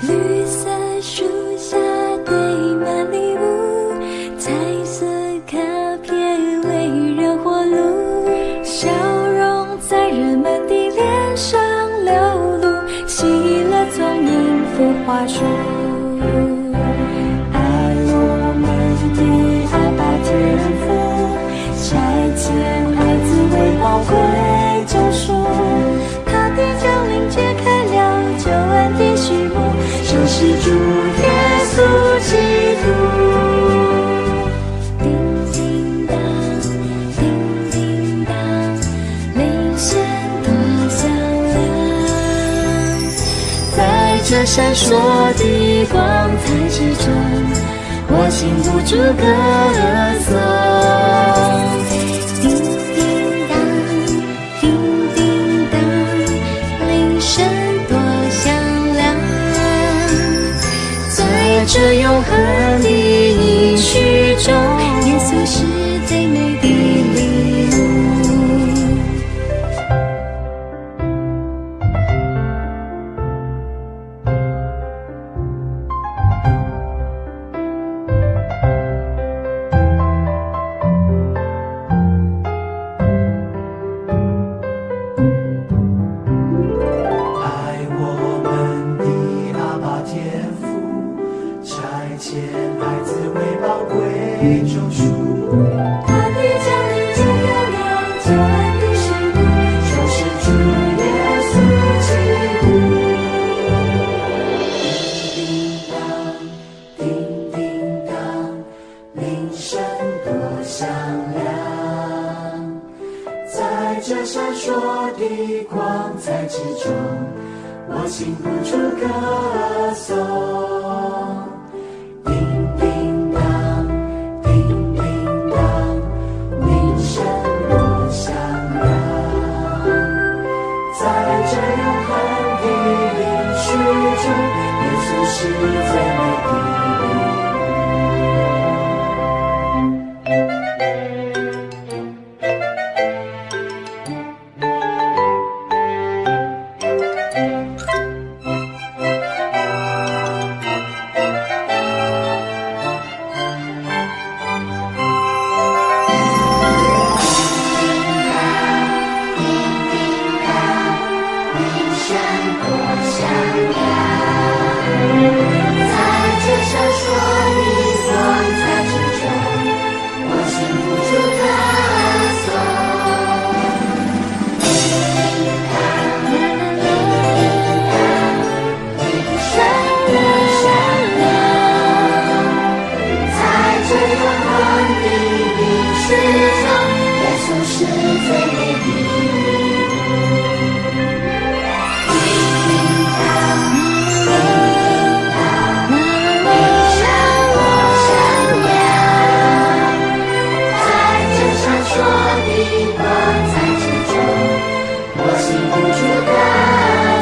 綠色樹下堆滿禮物，彩色卡片圍繞火爐，笑容在人們的臉上流露，喜樂從音符畫出。愛我們的阿爸天父，差遣愛子為寶貴救贖，他的降臨揭開了救恩的序幕，救世主耶穌基督。叮叮當，叮叮當，鈴聲多響亮，在這閃爍的光彩之中，我禁不住歌頌。叮叮當，叮叮當，鈴聲多響亮，在這永恆的應許中，耶穌是最美的禮物。愛我們的阿爸天父，差遣愛子為寶貴救贖。他的降臨揭開了救恩的序幕，救世主耶穌基督。叮叮當，叮叮當，鈴聲多響亮，在這閃爍的光彩之中，我禁不住歌頌。叮叮當，叮叮當，鈴聲多響亮，在這永恆的應許中，耶穌是最美的禮物。叮叮當，鈴聲多響亮，在這閃爍的光彩之中，我禁不住歌頌。叮叮當，叮叮當，鈴聲多響亮，在這永恆的應許中，耶穌是最美的禮物。叮叮當，叮叮當，鈴聲多響亮，在這閃爍的光彩之中，我禁不住歌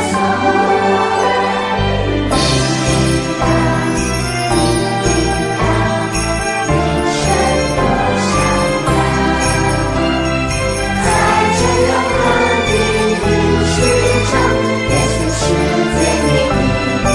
頌。叮叮當，叮叮當，鈴聲多響亮，在這永恆的應許中，耶穌是最美的禮物。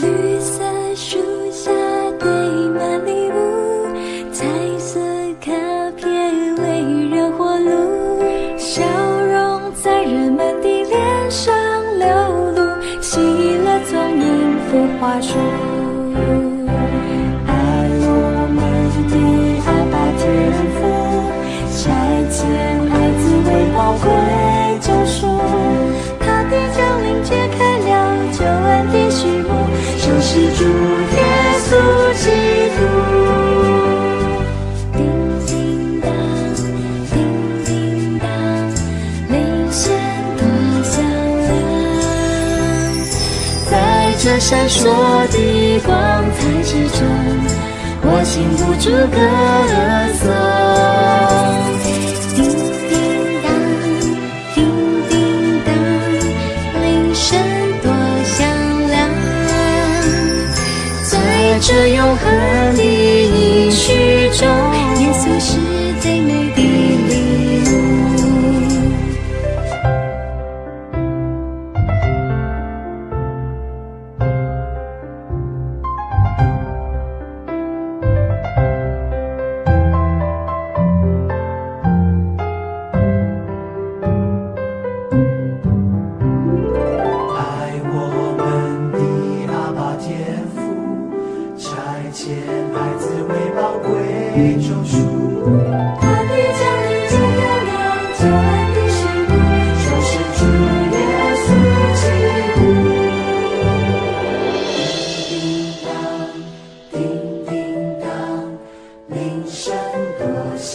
綠色樹下堆滿禮物，彩色卡片圍繞火爐，笑容在人們的臉上流露，喜樂從音符畫出。愛我們的阿爸天父，差遣愛子為寶貴救贖，他的降臨揭開了救恩的序幕，救世主耶穌基督。叮叮當，叮叮當，閃爍的光彩之中，我心不住歌頌。叮叮當，叮叮當，鈴聲多響亮，在這永恆的應許中，耶穌是最美的禮物。愛我們的阿爸天父，差遣愛子為寶貴救贖。他的降臨揭開了救恩的序幕，就是主耶穌基督。叮叮當，叮叮當，鈴聲多響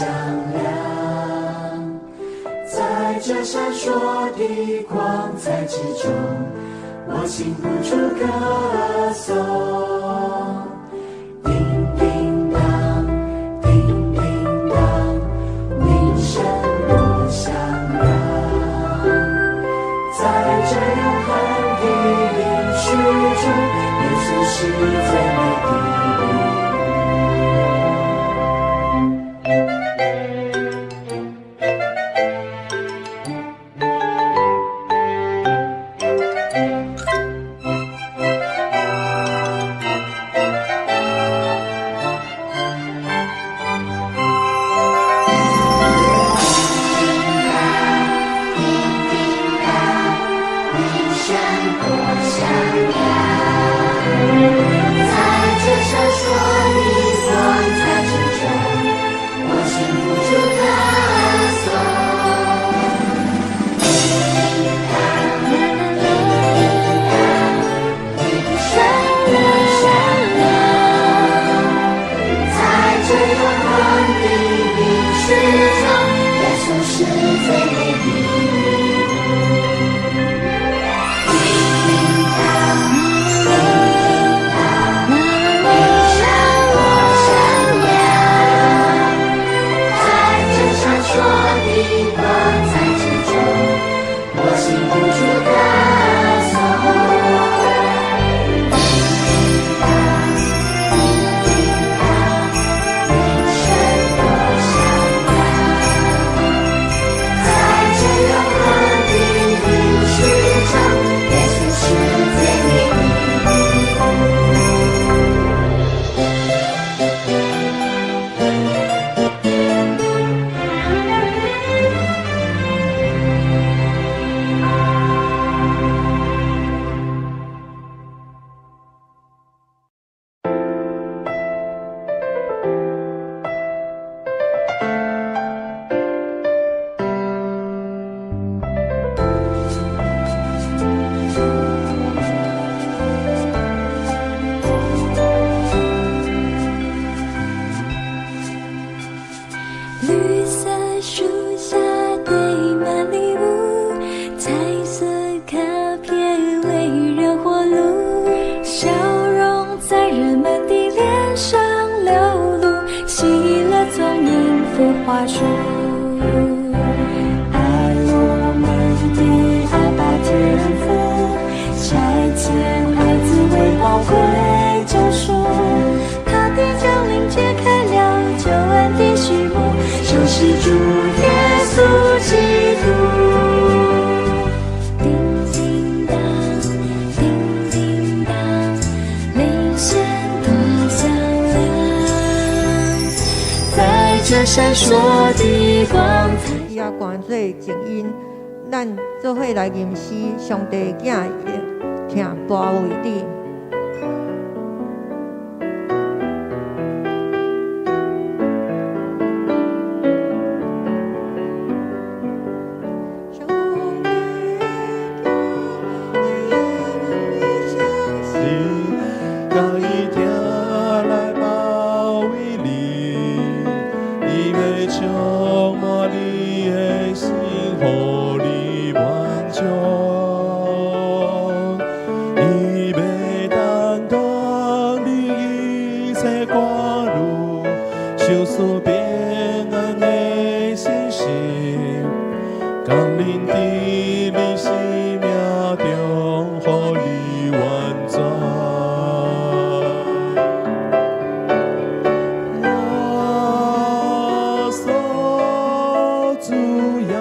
亮，在這閃爍的光彩之中，我禁不住歌頌。叮叮當，叮叮當，鈴聲多響亮，在這永恆的應許中，耶穌是最美的禮在這閃爍的光彩之中，我禁不住歌頌。叮叮當，叮叮當，鈴聲多響亮，在這永恆的應許中，耶穌是最美的禮物。叮叮當，叮叮當，鈴聲多響亮，在這閃爍的光彩之中，我禁不住歌頌。叮叮當，叮叮當，鈴聲多響亮，在這永恆的應許中，耶穌是最美的禮物。綠色樹下堆滿禮物，彩色卡片圍繞火爐，笑容在人們的臉上流露，喜樂從音符畫出。愛我們的阿爸天父，差遣愛子為寶貴救贖。他的降臨揭開了救恩的序幕，就是主耶穌基督。叮叮當，叮叮當，鈴聲多響亮，在這閃爍的光彩。伊也趕做靜音，咱做伙來吟詩，上帝囝的疼大衛的。上帝的囝是共伊疼來包圍你，伊欲充滿你的心，予你滿足。伊欲帶臨佇你生命中，予你完全。耶穌，主耶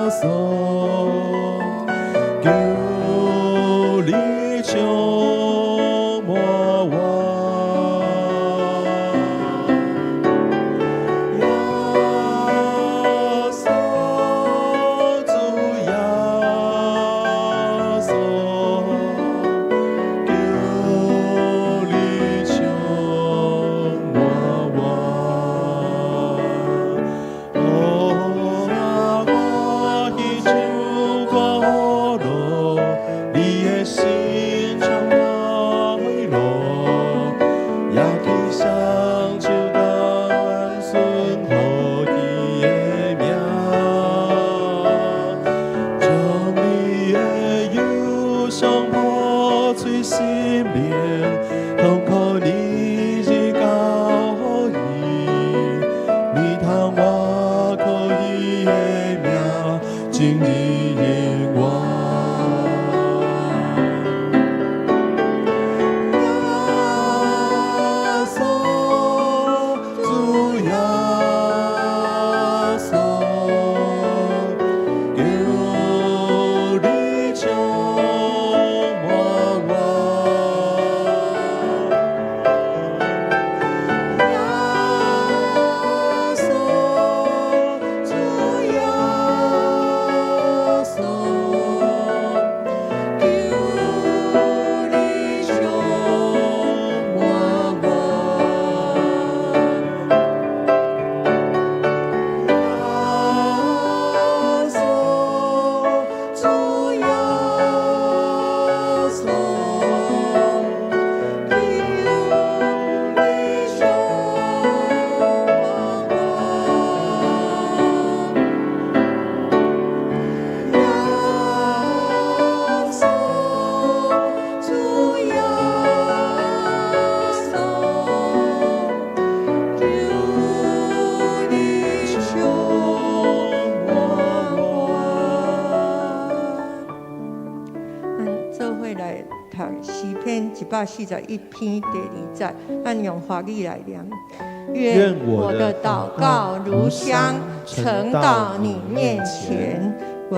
穌，求你充滿我。耶穌，主耶穌，求你充滿我。哦，我彼唱歌予你，你的心充滿喜樂，舉起雙手感恩予伊的名，將你的憂傷破碎心靈，痛苦日子交予伊，你通倚靠伊的名，終日永遠。耶穌，主耶穌，求你充滿我。耶穌，主耶穌，求你充滿我。耶穌，主耶穌，求你充滿我。耶穌，主耶穌，求你充滿我。咱做伙來讀詩篇141篇第二節，咱用華語來念。願我的禱告如香呈到你面前，願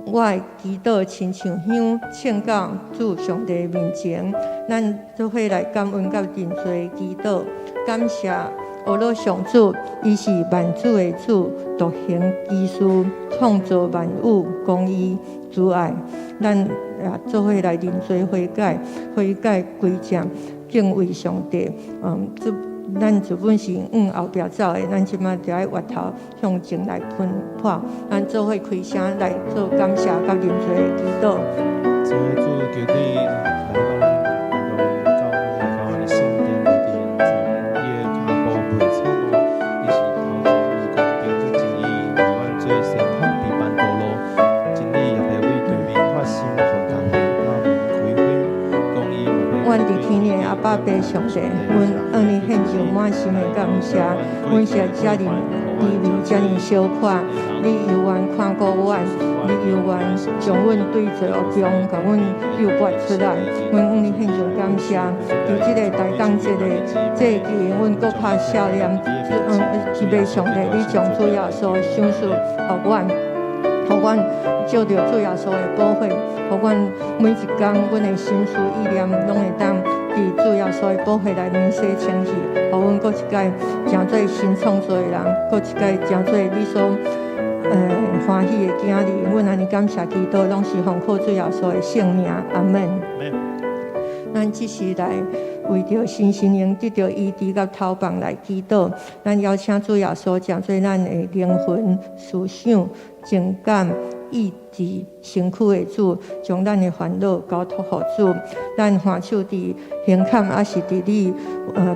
我的祈禱親像香，呈到主上帝面前。咱做伙來感恩佮認罪祈禱，感謝阿羅上主，伊是萬主的主，獨行奇事，創造萬有，公義慈愛。咱也做伙來認罪悔改，悔改歸正，敬畏上帝。這咱原本是往後壁走的，咱這擺就愛越頭向前來奔跑。咱做伙開聲來做感謝佮認罪的祈禱。主，主，求你來到咱，來到咱教會，來到咱的聖殿內底，從你的跤步袂錯誤，你是頭前有公平這正義，為阮做先鋒彼板道路，真理也欲為對面發聲，予大家大門開花，公義嘛欲阮佇天的阿爸父上帝，阮向你獻上滿心的感謝，阮是遮爾卑微，遮爾小可，你猶原看顧阮，你猶原將阮對罪惡中，共阮救拔出來，阮向你獻上感謝。佇這个大冬節的節期，阮閣較少年，祈求上帝，你將主耶穌賞賜予阮，予阮借著主耶穌的寶血，予阮每一工阮的心思意念攏會當佇主耶穌的寶血內面洗清去，予阮閣一擺成做新創造的人，閣一擺成做你所歡喜的囝兒。阮按呢感謝祈禱，攏是奉靠主耶穌的聖名，阿門。咱這時來為著身心靈得著醫治佮投放來祈禱，咱邀請主耶穌成做咱的靈魂、思想、情感、意志、身軀的主，將咱的煩惱交託予主。咱還手佇胸坎，抑是佇你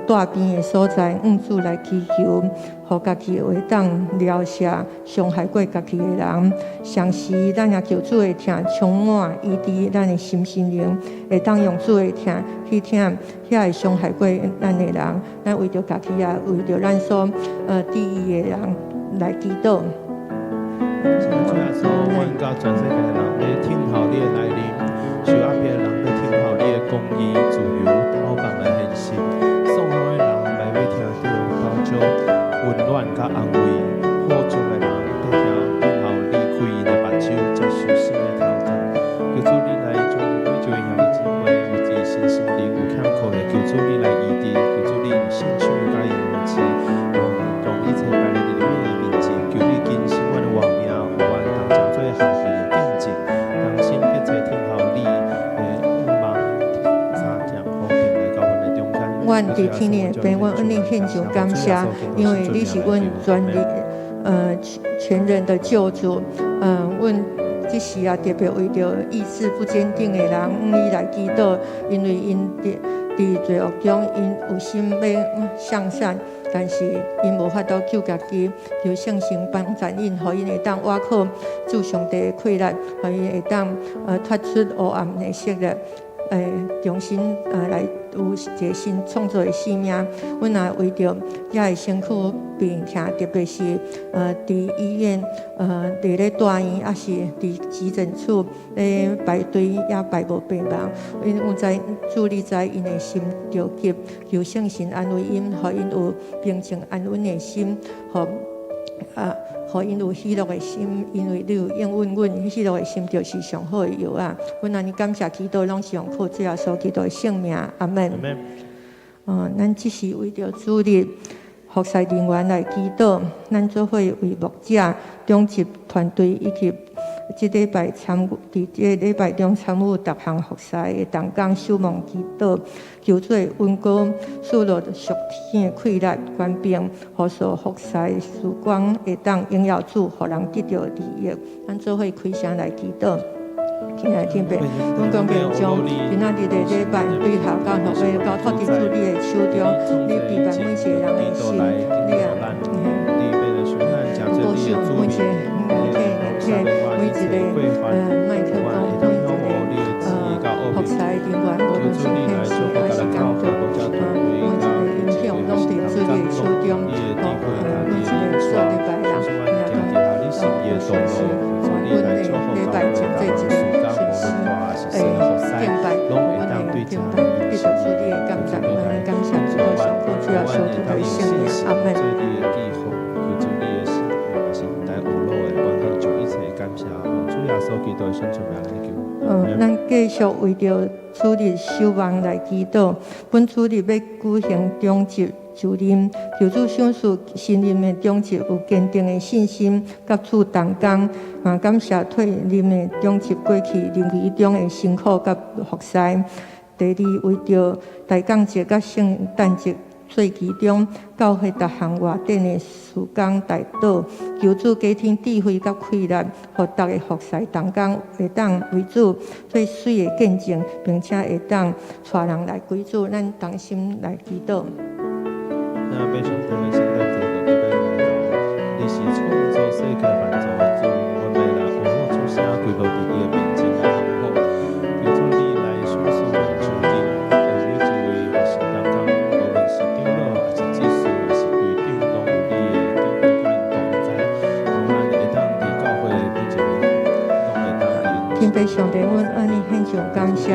帶邊的所在，向主來祈求，予家己會當饒恕傷害過家己的人。同時，咱也求主的疼充滿醫治咱的心身靈，會當用主的疼去疼遐個傷害過咱的人。咱為著家己也為著咱所治癒的人來祈禱。主耶穌，阮佮全世界的人咧等候你的來臨，受壓迫的人咧等候你的公義、自由、透放來現實。喪亡的人來欲聽著飽足溫暖佮安慰，渴慕的人咧聽等候你開𪜶的目睭，接受新的挑戰。求主你來將每一位兄弟姊妹有佇身心靈有欠缺的，求主你來醫治，求主你用聖手共伊扶持，將一切擺佇你的面前，求你更新阮的活命，予阮同齊做合一的見證，同心一齊等候你的望三正和平來到阮的中間。阮佇天的父，阮向你獻上感謝，因為你是阮全力全人的救主。阮這時啊，特別為著意志不堅定的人，向你來祈禱，因為𪜶佇罪惡中，𪜶有心欲向善，但是𪜶無法度救家己，求聖神幫助𪜶，予𪜶會當倚靠主上帝的氣力，予𪜶會當脫出黑暗的勢力，重新來有一個新創造的生命。阮也為著遮的身軀病痛，特別是佇醫院佇咧大院，抑是佇急診處咧排隊，也排無病房。因為阮知主你知𪜶的心著急，求聖神安慰𪜶，予𪜶有平靜安穩的心，予𪜶有喜樂的心，因為你有應允阮，喜樂的心就是上好的藥仔。阮按呢感謝祈禱，攏是用靠主耶穌基督的聖名，阿門。咱這是為著主日服侍人員來祈禱，咱做伙為牧者、長執團隊以及這禮拜參與，佇這個禮拜中參與逐項服侍的同工守望祈禱，求主的恩膏賜落屬天的氣力、權柄，予所服侍的時光會當榮耀主，予人得著利益。咱做伙開聲來祈禱。親愛的天父，阮講變將今仔日的禮拜對頭到落尾交託佇主你的手中，你備辦每一個人的心，你啊，保守每一個硬體、硬體，每一個麥克風，每一個服侍人員，無論是現時還是工作，每一個音響攏佇主你的手中，每一個做禮拜人，伊若講有信心，阮的禮拜將做一個信心，敬拜，阮的敬拜，得到主你的感謝，阮感謝主上主主耶穌基督的聖名，阿門。主耶穌基督的聖名來求。咱繼續為著主日守望來祈禱。本主日欲舉行長執就任，求主賞賜新任的長執有堅定的信心，佮主同工。嘛感謝退任的長執過去任期中的辛苦佮服侍。第二，為著大降節佮聖誕節節期中，教會逐項活動的事工代禱，求主加添智慧佮氣力，予逐个服侍同工會當為主做媠的見證，並且會當帶人來歸主。咱同心來祈禱。那欲上帝的聖誕節就欲來到，你是創造世界萬造的主，阮欲來學主聲跪落佇你的面前來降服，求主你來賞賜阮就任的每一位服侍同工，無論是長老，抑是執事，抑是會長，攏有你的智慧佮𪜶同在，予咱會當佇教會的每一個攏會當用。天父上帝，阮向你獻上感謝。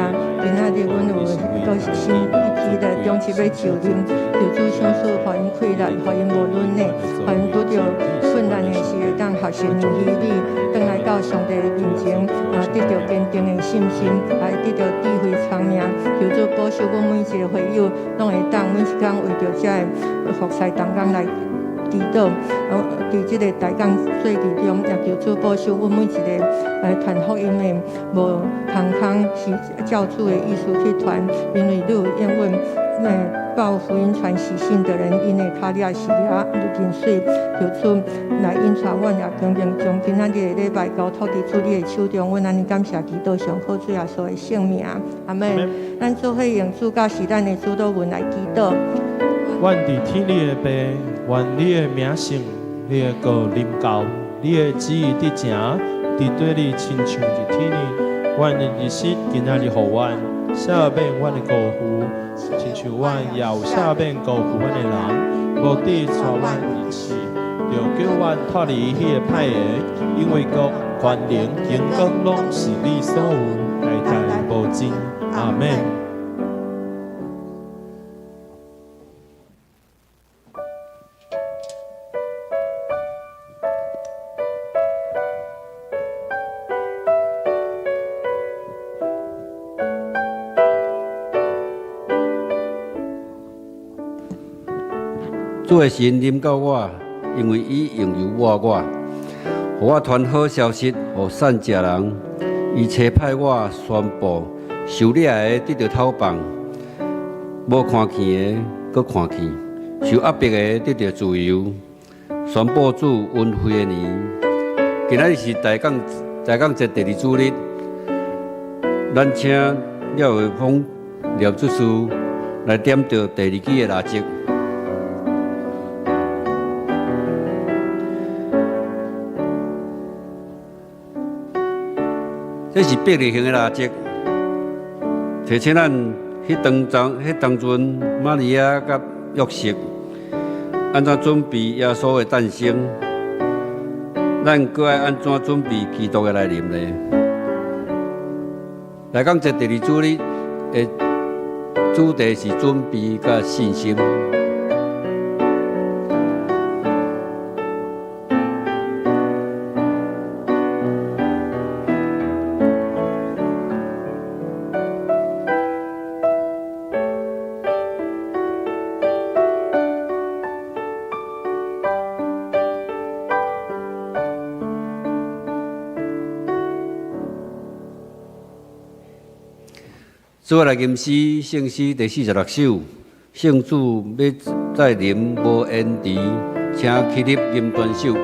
今仔日阮有閣新一期的長執欲就任，求主賞賜予𪜶氣力，予𪜶無論的，予𪜶拄著困難的時，會當學習尼希米，轉來到上帝的面前，得著堅定的信心，來得著智慧聰明。求主保守阮每一個會友，攏會當每一工為著遮个服侍同工來祈禱。佇這個大講節期中，也求主保守阮每一個傳福音的無空空，是照主的意思去傳，因為你有應允，報福音傳喜信的人，𪜶的跤跡是掠如水，求主來引帶阮，也強並將今仔日的禮拜交託佇主你的手中，阮按呢感謝祈禱，上靠主耶穌的聖名，阿門。咱做伙用主教是咱的主禱文來祈禱。阮佇天裡的父，願你的名聖，你的國臨到，你的旨意得成，佇地裡親像佇天裡。阮的日食今仔日予阮，赦免阮的過犯，親像阮也有赦免過犯阮的人，無得帶阮入試，著救阮脫離彼个歹的，因為國、權能、榮光攏是你所有，代代無盡。阿們。主的神臨到我，因為伊用油抹我，予我傳好消息予散食人。伊差派我宣布受掠的得著透放，無看見的閣看見，受壓迫的得著自由，宣布主恩惠的年。今仔日是大降節第二主日，咱請廖偉峰廖執事來點著第二支的蠟燭。這是伯利恆的蠟燭，提醒咱彼當陣，瑪利亞佮約瑟按怎準備耶穌的誕生，咱閣愛按怎準備基督的來臨呢？來講這第二主日的主題是準備佮信心。主來吟詩，聖詩第46首，聖主欲再臨無延遲，請起立吟全首。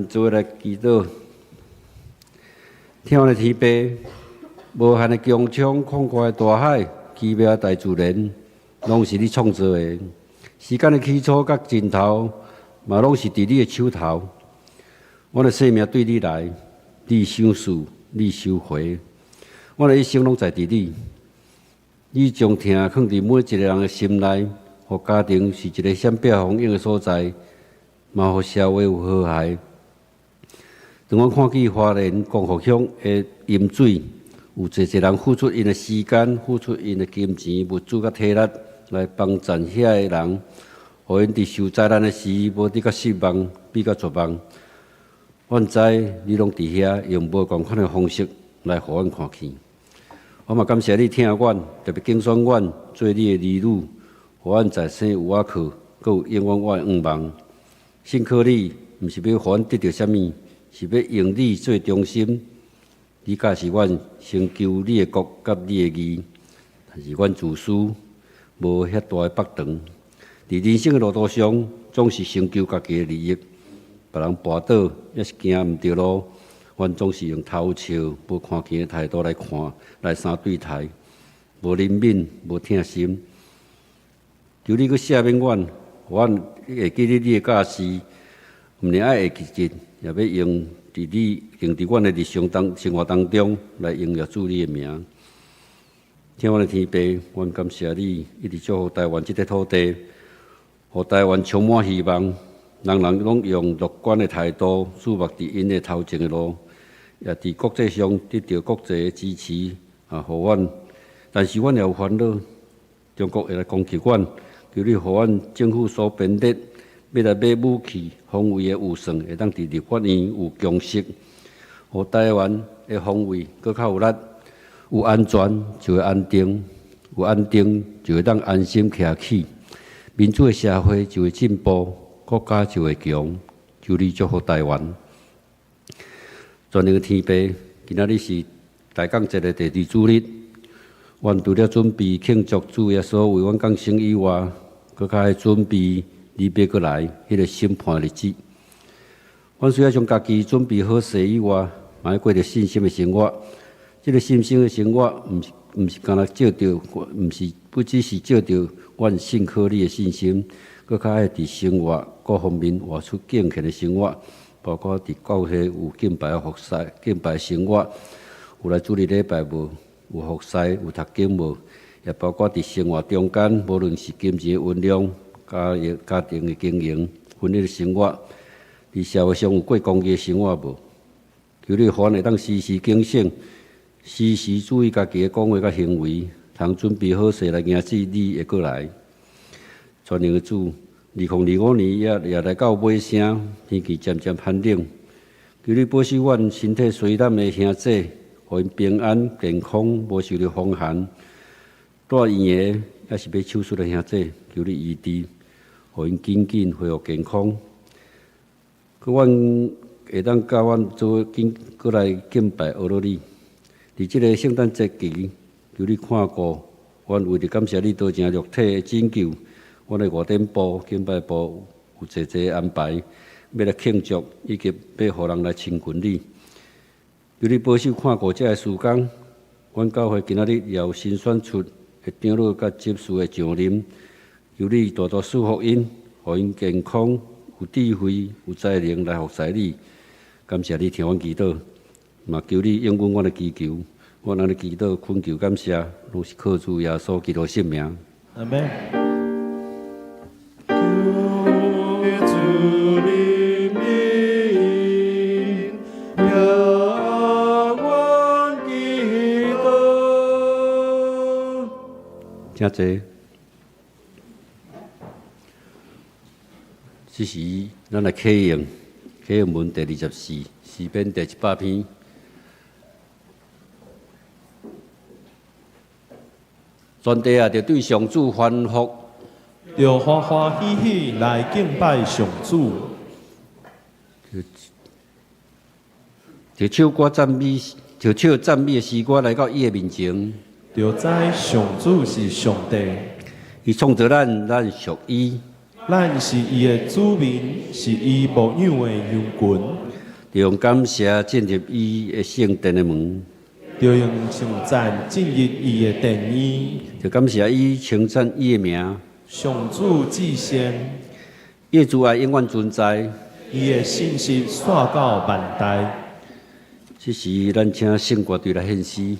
做來祈禱，天的天父，無限的穹蒼、曠闊的大海、奇妙的大自然，攏是你創造的。時間的起初佮盡頭，嘛攏是佇你的手頭。阮的生命對你來，你賞賜，你收回。阮的一生攏在佇你。你將疼囥佇每一個人的心內，予家庭是一個閃避風雨的所在，嘛予社會有和諧。當阮看見花蓮光復鄉的飲水，有濟濟人付出𪜶的時間、付出𪜶的金錢、物資佮體力來幫贊遐的人，予𪜶佇受災難的時無得較失望，比較絕望。阮知你攏佇遐，用無仝款的方式來予阮看見。我嘛感謝你疼阮，特別揀選阮做你的兒女，予阮在生有倚靠，閣有永遠我的願望。信靠你，毋是欲予阮得著啥物，是欲用你做中心。你教示阮先求你的國佮你的義，但是阮自私，無遐大的腹腸。佇人生的路途上，總是先求家己的利益，別人跋倒，抑是行毋著路，阮總是用偷笑、無看見的態度來看，來相對待，無憐憫、無疼心。求你閣赦免阮，予阮會記得你的教示，毋但愛會記得，也欲用佇你用佇阮的日常當生活當中來榮耀主你的名。聽阮的天父，阮感謝你一直祝福台灣這塊土地，予台灣充滿希望，人人攏用樂觀的態度注目佇𪜶的頭前的路，也佇國際上得著國際的支持啊，予阮。但是阮也有煩惱，中國會來攻擊阮，求你予阮政府所編列欲來買武器防衛的預算，會當佇立法院有共識，予台灣的防衛閣較有力，有安全就會安定，有安定就會當安心徛起，民主的社會就會進步，國家就會強。求你祝福台灣。全能的天父，今仔日是大降節的第二主日，阮除了準備慶祝主耶穌為阮降生以外，閣較愛準備你欲閣來彼個審判日子。阮需要將家己準備好勢以外，嘛愛過著信心的生活。這個信心的生活，毋是干焦藉著，毋是不只是藉著阮信靠你的信心，閣較愛佇生活各方面活出敬虔的生活，包括佇教會有敬拜的服侍、敬拜生活，有來主日禮拜無？有服侍、有讀經無？也包括佇生活中間，無論是金錢的運用、家庭的經營、婚姻的生活，佇社會上有過公義的生活無？求你予阮會當時時警醒，時時注意家己的講話佮行為，通準備好勢來迎接你的過來。全能的主，2025年也來到尾聲，天氣漸漸寒冷，求你保守阮身體衰老的兄姊，予𪜶平安健康，無受著風寒。住院的抑是欲手術的兄姊，求你醫治，予𪜶緊緊恢復健康。閣阮會當佮阮做緊，閣來敬拜阿羅你。佇這個聖誕節期，求你看顧，阮為著感謝你道成肉體的拯救，阮的外展部、敬拜部有濟濟安排，欲來慶祝，以及欲予人來親近你。求你保守看顧這个事工，阮教會今仔日也有新選出的長老佮執事的上任，求你大大賜福𪜶，予𪜶健康、有智慧、有才能來服侍你。感謝你聽阮祈禱，嘛求你應允阮的祈求。阮按呢祈禱懇求感謝，攏是靠主耶穌基督聖名。阿們。求主的名，聽阮祈禱。請坐。這時，咱來啟用啟用文第24，詩篇第100篇。全地啊，著對上主歡呼，著歡歡喜喜來敬拜上主。著唱歌讚美，著唱讚美的詩歌來到伊的面前。著知上主是上帝，伊創造咱，咱屬伊。咱是伊的子民，是伊牧養的羊群。著用感謝進入伊的聖殿的門。著用頌讚進入伊的殿宇。著感謝伊稱讚伊的名。上主至善，伊的慈愛永遠存在，伊的信實紲到萬代。這時，咱請聖歌隊來獻詩。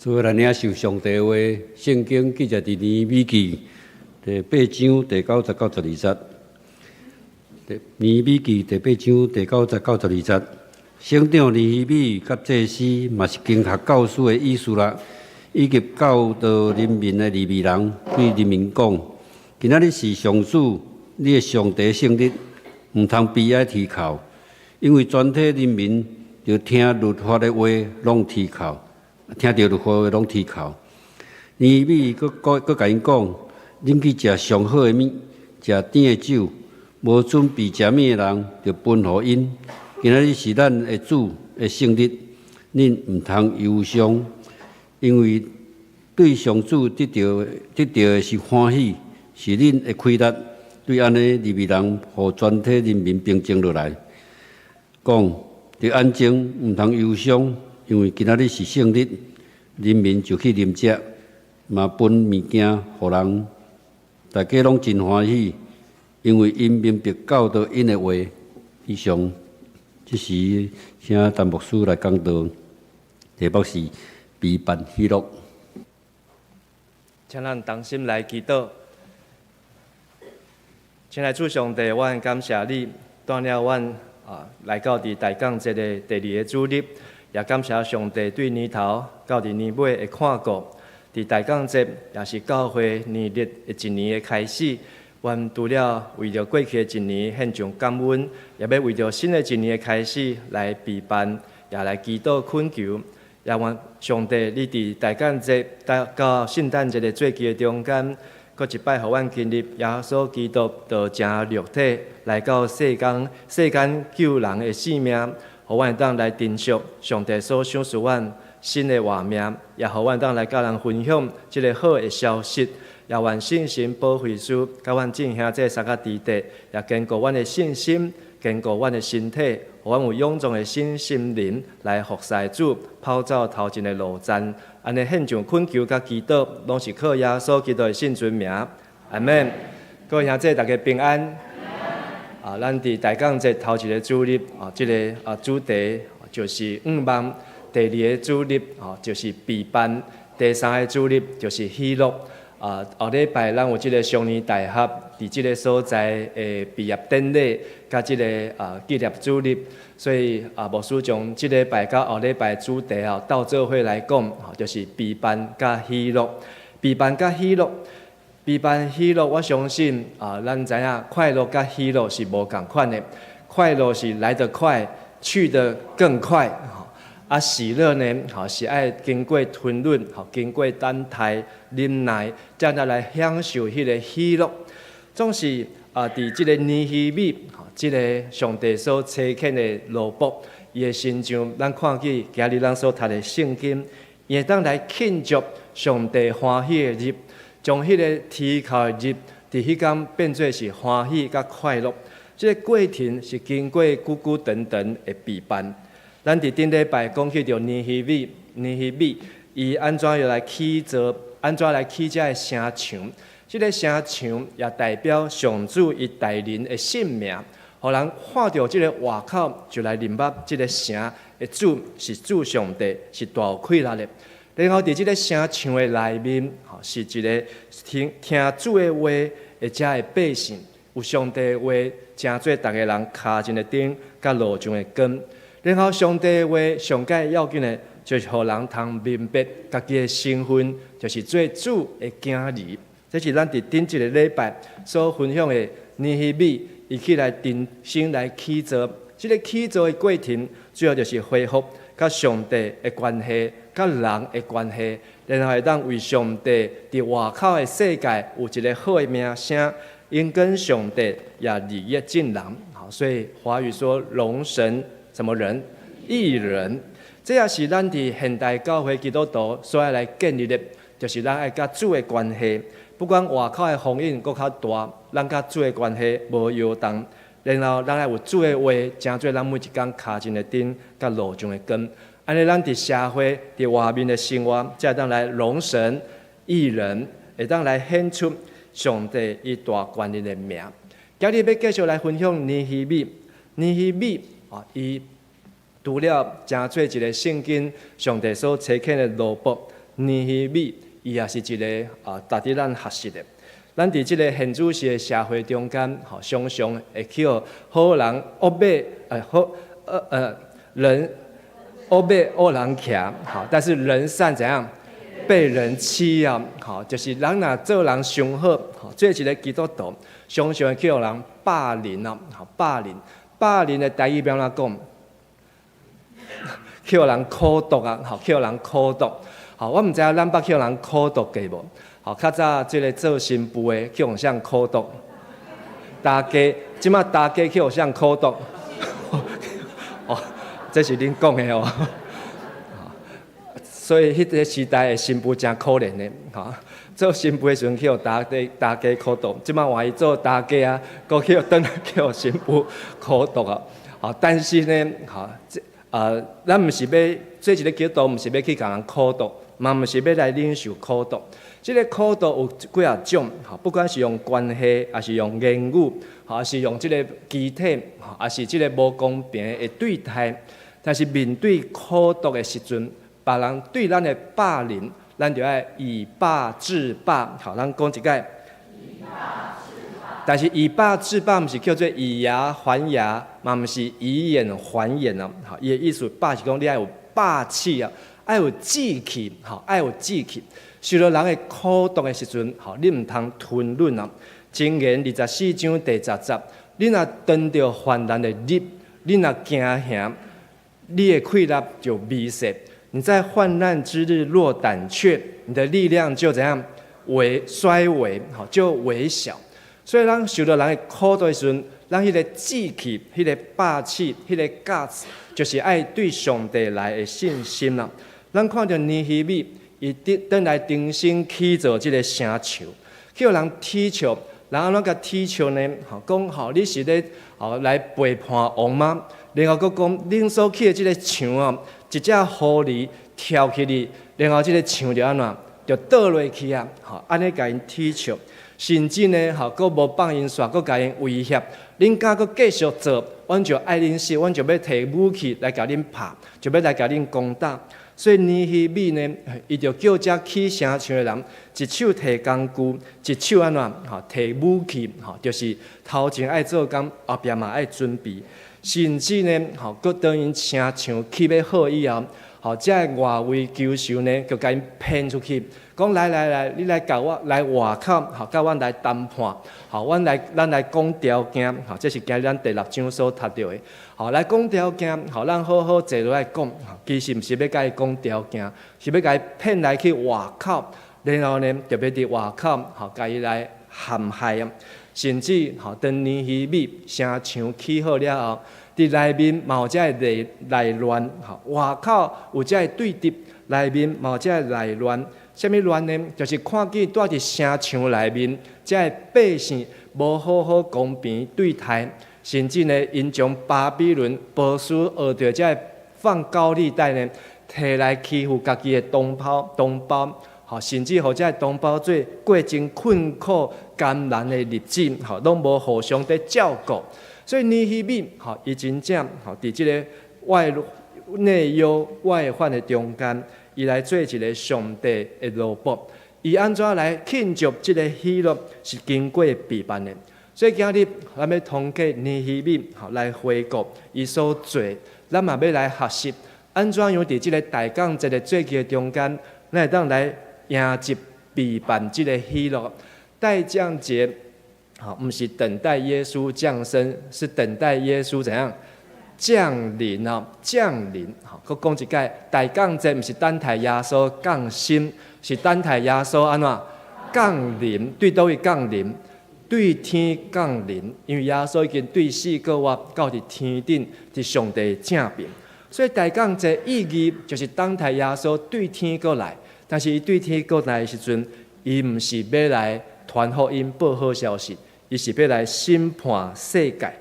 所以咱領受上帝話，聖經記載佇尼米記第八章第九節到十二節。尼米記第八章第九節到十二節，省長尼希米佮祭司嘛是經學教師的以斯拉，以及教導人民的利未人，對人民講：今仔日是上主你的上帝聖日，毋通悲哀啼哭，因為全體人民著聽律法的話，攏啼哭。聽著律法話，攏啼哭。尼希米閣閣共𪜶講：恁去食上好的物，食甜的酒，無準備食物的人，就分予𪜶。今仔日是咱的主的聖日，恁毋通憂傷，因為對上主得著得著的是歡喜，是恁的氣力。對按呢，利未人予全體人民平靜落來，講著安靜，毋通憂傷。因為今仔日是聖日，人民就去啉食，嘛分物件予人，大家攏真歡喜，因為𪜶明白教導𪜶的話。以上，這時請陳牧師來講道，題目是備辦喜樂。請咱同心來祈禱。親愛主上帝，我感謝你，帶領阮啊來到佇大港這个第二个主日。也感謝上帝對年頭到佇年尾的看顧，佇大港節也是教會年曆的一年的開始。阮除了為著過去的一年獻上感恩，也欲為著新的一年的開始來備辦，也來祈禱懇求。也願上帝你佇大感節到聖誕節的節期的中間，閣一擺予阮經歷耶穌基督道成肉體來到世間，世間救人的性命。予阮會當來珍惜上帝所賞賜阮新的活命，也予阮當來佮人分享這个好的消息。也願聖神保惠師佮阮進行這三个弟弟，也堅固阮的信心，堅固阮的身體，予阮有勇壯的新心靈來服侍主，跑走頭前的路程。按呢獻上懇求佮祈禱，攏是靠耶穌基督的聖尊名。阿們。各位兄弟，大家平安。啊，咱佇大港節頭一个主日啊，這个啊主題就是向望。第二个主日吼就是避難，第三个主日就是喜樂。後禮拜咱有這個雙年大學佇這個所在的畢業典禮，佮這個紀念主日，所以牧師將這禮拜佮後禮拜主題吼鬥做伙來講，吼就是避難佮喜樂，避難佮喜樂，避難喜樂。我相信咱知影快樂佮喜樂是無仝款的，快樂是來得快，去得更快。喜樂呢？吼是愛經過吞忍，吼經過等待、忍耐，才來享受彼个喜樂。總是佇這个尼希米，吼這个上帝所差遣的奴僕，伊的身上，咱看見今日咱所讀的聖經，伊會當來慶祝上帝歡喜的日，將彼个啼哭的日，佇彼工變做是歡喜佮快樂。這个過程是經過久久長長的備辦。咱佇頂禮拜講起著尼希米，尼希米伊按怎樣來起造，按怎來起這个城牆？這个城牆也代表上主伊大能的聖名，予人看著這个外口就來認捌這个城的主是主上帝，是大有氣力的。然後佇這个城牆的內面，吼是一个聽聽主的話的遮的百姓，有上帝的話，成做逐个人跤前的燈，佮路上的光。然後上帝的話上蓋要緊的，就是予人通明白家己的身份，就是做主的囝兒。這是咱佇頂一个禮拜所分享的尼希米，伊起來重新來起造。這个起造的過程，主要就是恢復佮上帝的關係，佮人的關係，然後會當為上帝佇外口的世界有一个好的名聲，應跟上帝也禮樂眾人。好，所以華語說榮神。什麼人？義人，這也是咱佇現代教會基督徒所愛來建立的，就是咱愛佮主的關係。不管外口的風雨閣較大，咱佮主的關係無搖動。然後咱愛有主的話，成做咱每一工跤前的燈，佮路上的光。按呢，咱佇社會、佇外面的生活，才會當來榮神益人，會當來顯出上帝伊大權力的名。今日欲繼續來分享尼希米，尼希米伊除了成做一个聖經上帝所差遣的奴僕，尼希米伊也是一个值得咱學習的。咱佇這个現主時的社會中間，吼，常常會去予好人惡馬，好，人惡馬惡人騎，吼，但是人善怎樣被人欺啊？吼，就是人若做人傷好，吼，做一个基督徒，常常會去予人霸凌啊，吼，霸凌。霸凌的台語欲按怎講？去予人苦毒啊！吼，去予人苦毒。吼，我毋知影咱捌去予人苦毒過無？吼，較早這个做新婦的去予啥苦毒？大家這馬大家去予啥苦毒？哦，這是恁講的哦。所以彼个時代的新婦誠可憐的，吼。做新婦的時陣去予大家大家苦毒，這馬換伊做大家啊，閣去予轉來去予新婦苦毒啊！吼，但是呢，吼，這咱毋是欲做一个基督徒，毋是欲去共人苦毒，嘛毋是欲來忍受苦毒。這个苦毒有幾仔種，吼，不管是用關係，抑是用言語，吼，抑是用這个肢體，吼，抑是這个無公平的對待。但是面對苦毒的時陣，別人對咱的霸凌，咱就愛以霸制霸，好，咱講一擺。但是以霸制霸，毋是叫做以牙還牙，嘛毋是以眼還眼哦。好，伊的意思，霸是講你愛有霸氣啊，愛有志氣，吼，愛有志氣。受到人的苦毒的時陣，吼，你毋通吞忍啊。箴言24章第10節，你若當著患難的日，你若驚嚇，你的氣力就微細。你在患難之日若膽怯，你的力量就怎樣微衰微，吼，就微小。所以，咱受到人的苦毒的時陣，咱彼个志氣、彼个霸氣、彼个 guts，就是愛對上帝來的信心啦。咱看著尼希米，伊轉來重新起造這个城牆，去予人恥笑，人按怎共恥笑呢？吼，講吼，你是咧吼來背叛王嗎？然後閣講，恁所起的這个牆啊，一隻狐狸跳起去，然後這个牆就按怎，就倒落去啊！吼，按呢共𪜶恥笑。甚至呢，吼，閣無放𪜶煞，閣共𪜶威脅，恁敢閣繼續做，阮就愛恁死，阮就欲提武器來共恁拍，就欲來共恁攻打。所以尼希米呢，伊就叫遮起城牆的人，一手提工具，一手按怎吼提武器，吼，就是頭前愛做工，後壁嘛愛準備。甚至呢，吼，閣當𪜶城牆起欲好以後，吼，遮的外圍求仇呢，就共𪜶騙出去，講來來來，你來共我來外口，吼，佮阮來談判，吼，阮來咱來講條件，吼，這是今日咱第六章所讀著的，吼，來講條件，吼，咱好好坐落來講，其實毋是欲共伊講條件，是欲共伊騙來去外口，然後呢，就欲佇外口，吼，共伊來陷害啊。甚至吼，當尼希米城牆起好了後，佇內面嘛有遮的內內亂，吼，外口有遮的對立，內面嘛有遮的內亂。啥物亂呢？就是看見蹛佇城牆內面，遮的百姓無好好公平對待，甚至呢，𪜶將巴比倫波斯學著遮的放高利貸呢，提來欺負家己的同胞同胞。吼，甚至予遮的同胞做過真困苦艱難的日子，吼，攏無互相佇照顧。所以尼希米，吼，伊真正吼，佇這个外內憂外患的中間，伊來做一个上帝的奴僕。伊按怎來慶祝這个喜樂，是經過備辦的。所以今日咱欲通過尼希米，吼，來回顧伊所做，咱嘛欲來學習按怎樣佇這个大降節的節期的中間，咱會當來迎接備辦這个喜樂。待降節，吼，毋是等待耶穌降生，是等待耶穌怎樣降臨哦，降臨。吼，閣講一擺，大降節毋是等待耶穌降生，是等待耶穌按怎降臨？對佗位降臨？對天降臨，因為耶穌已經對死過活，到佇天頂，佇上帝正爿。所以大降節意義就是等待耶穌對天過來。但是伊對天過來的時陣，伊毋是欲來傳福音、報好消息，伊是欲來審判世界。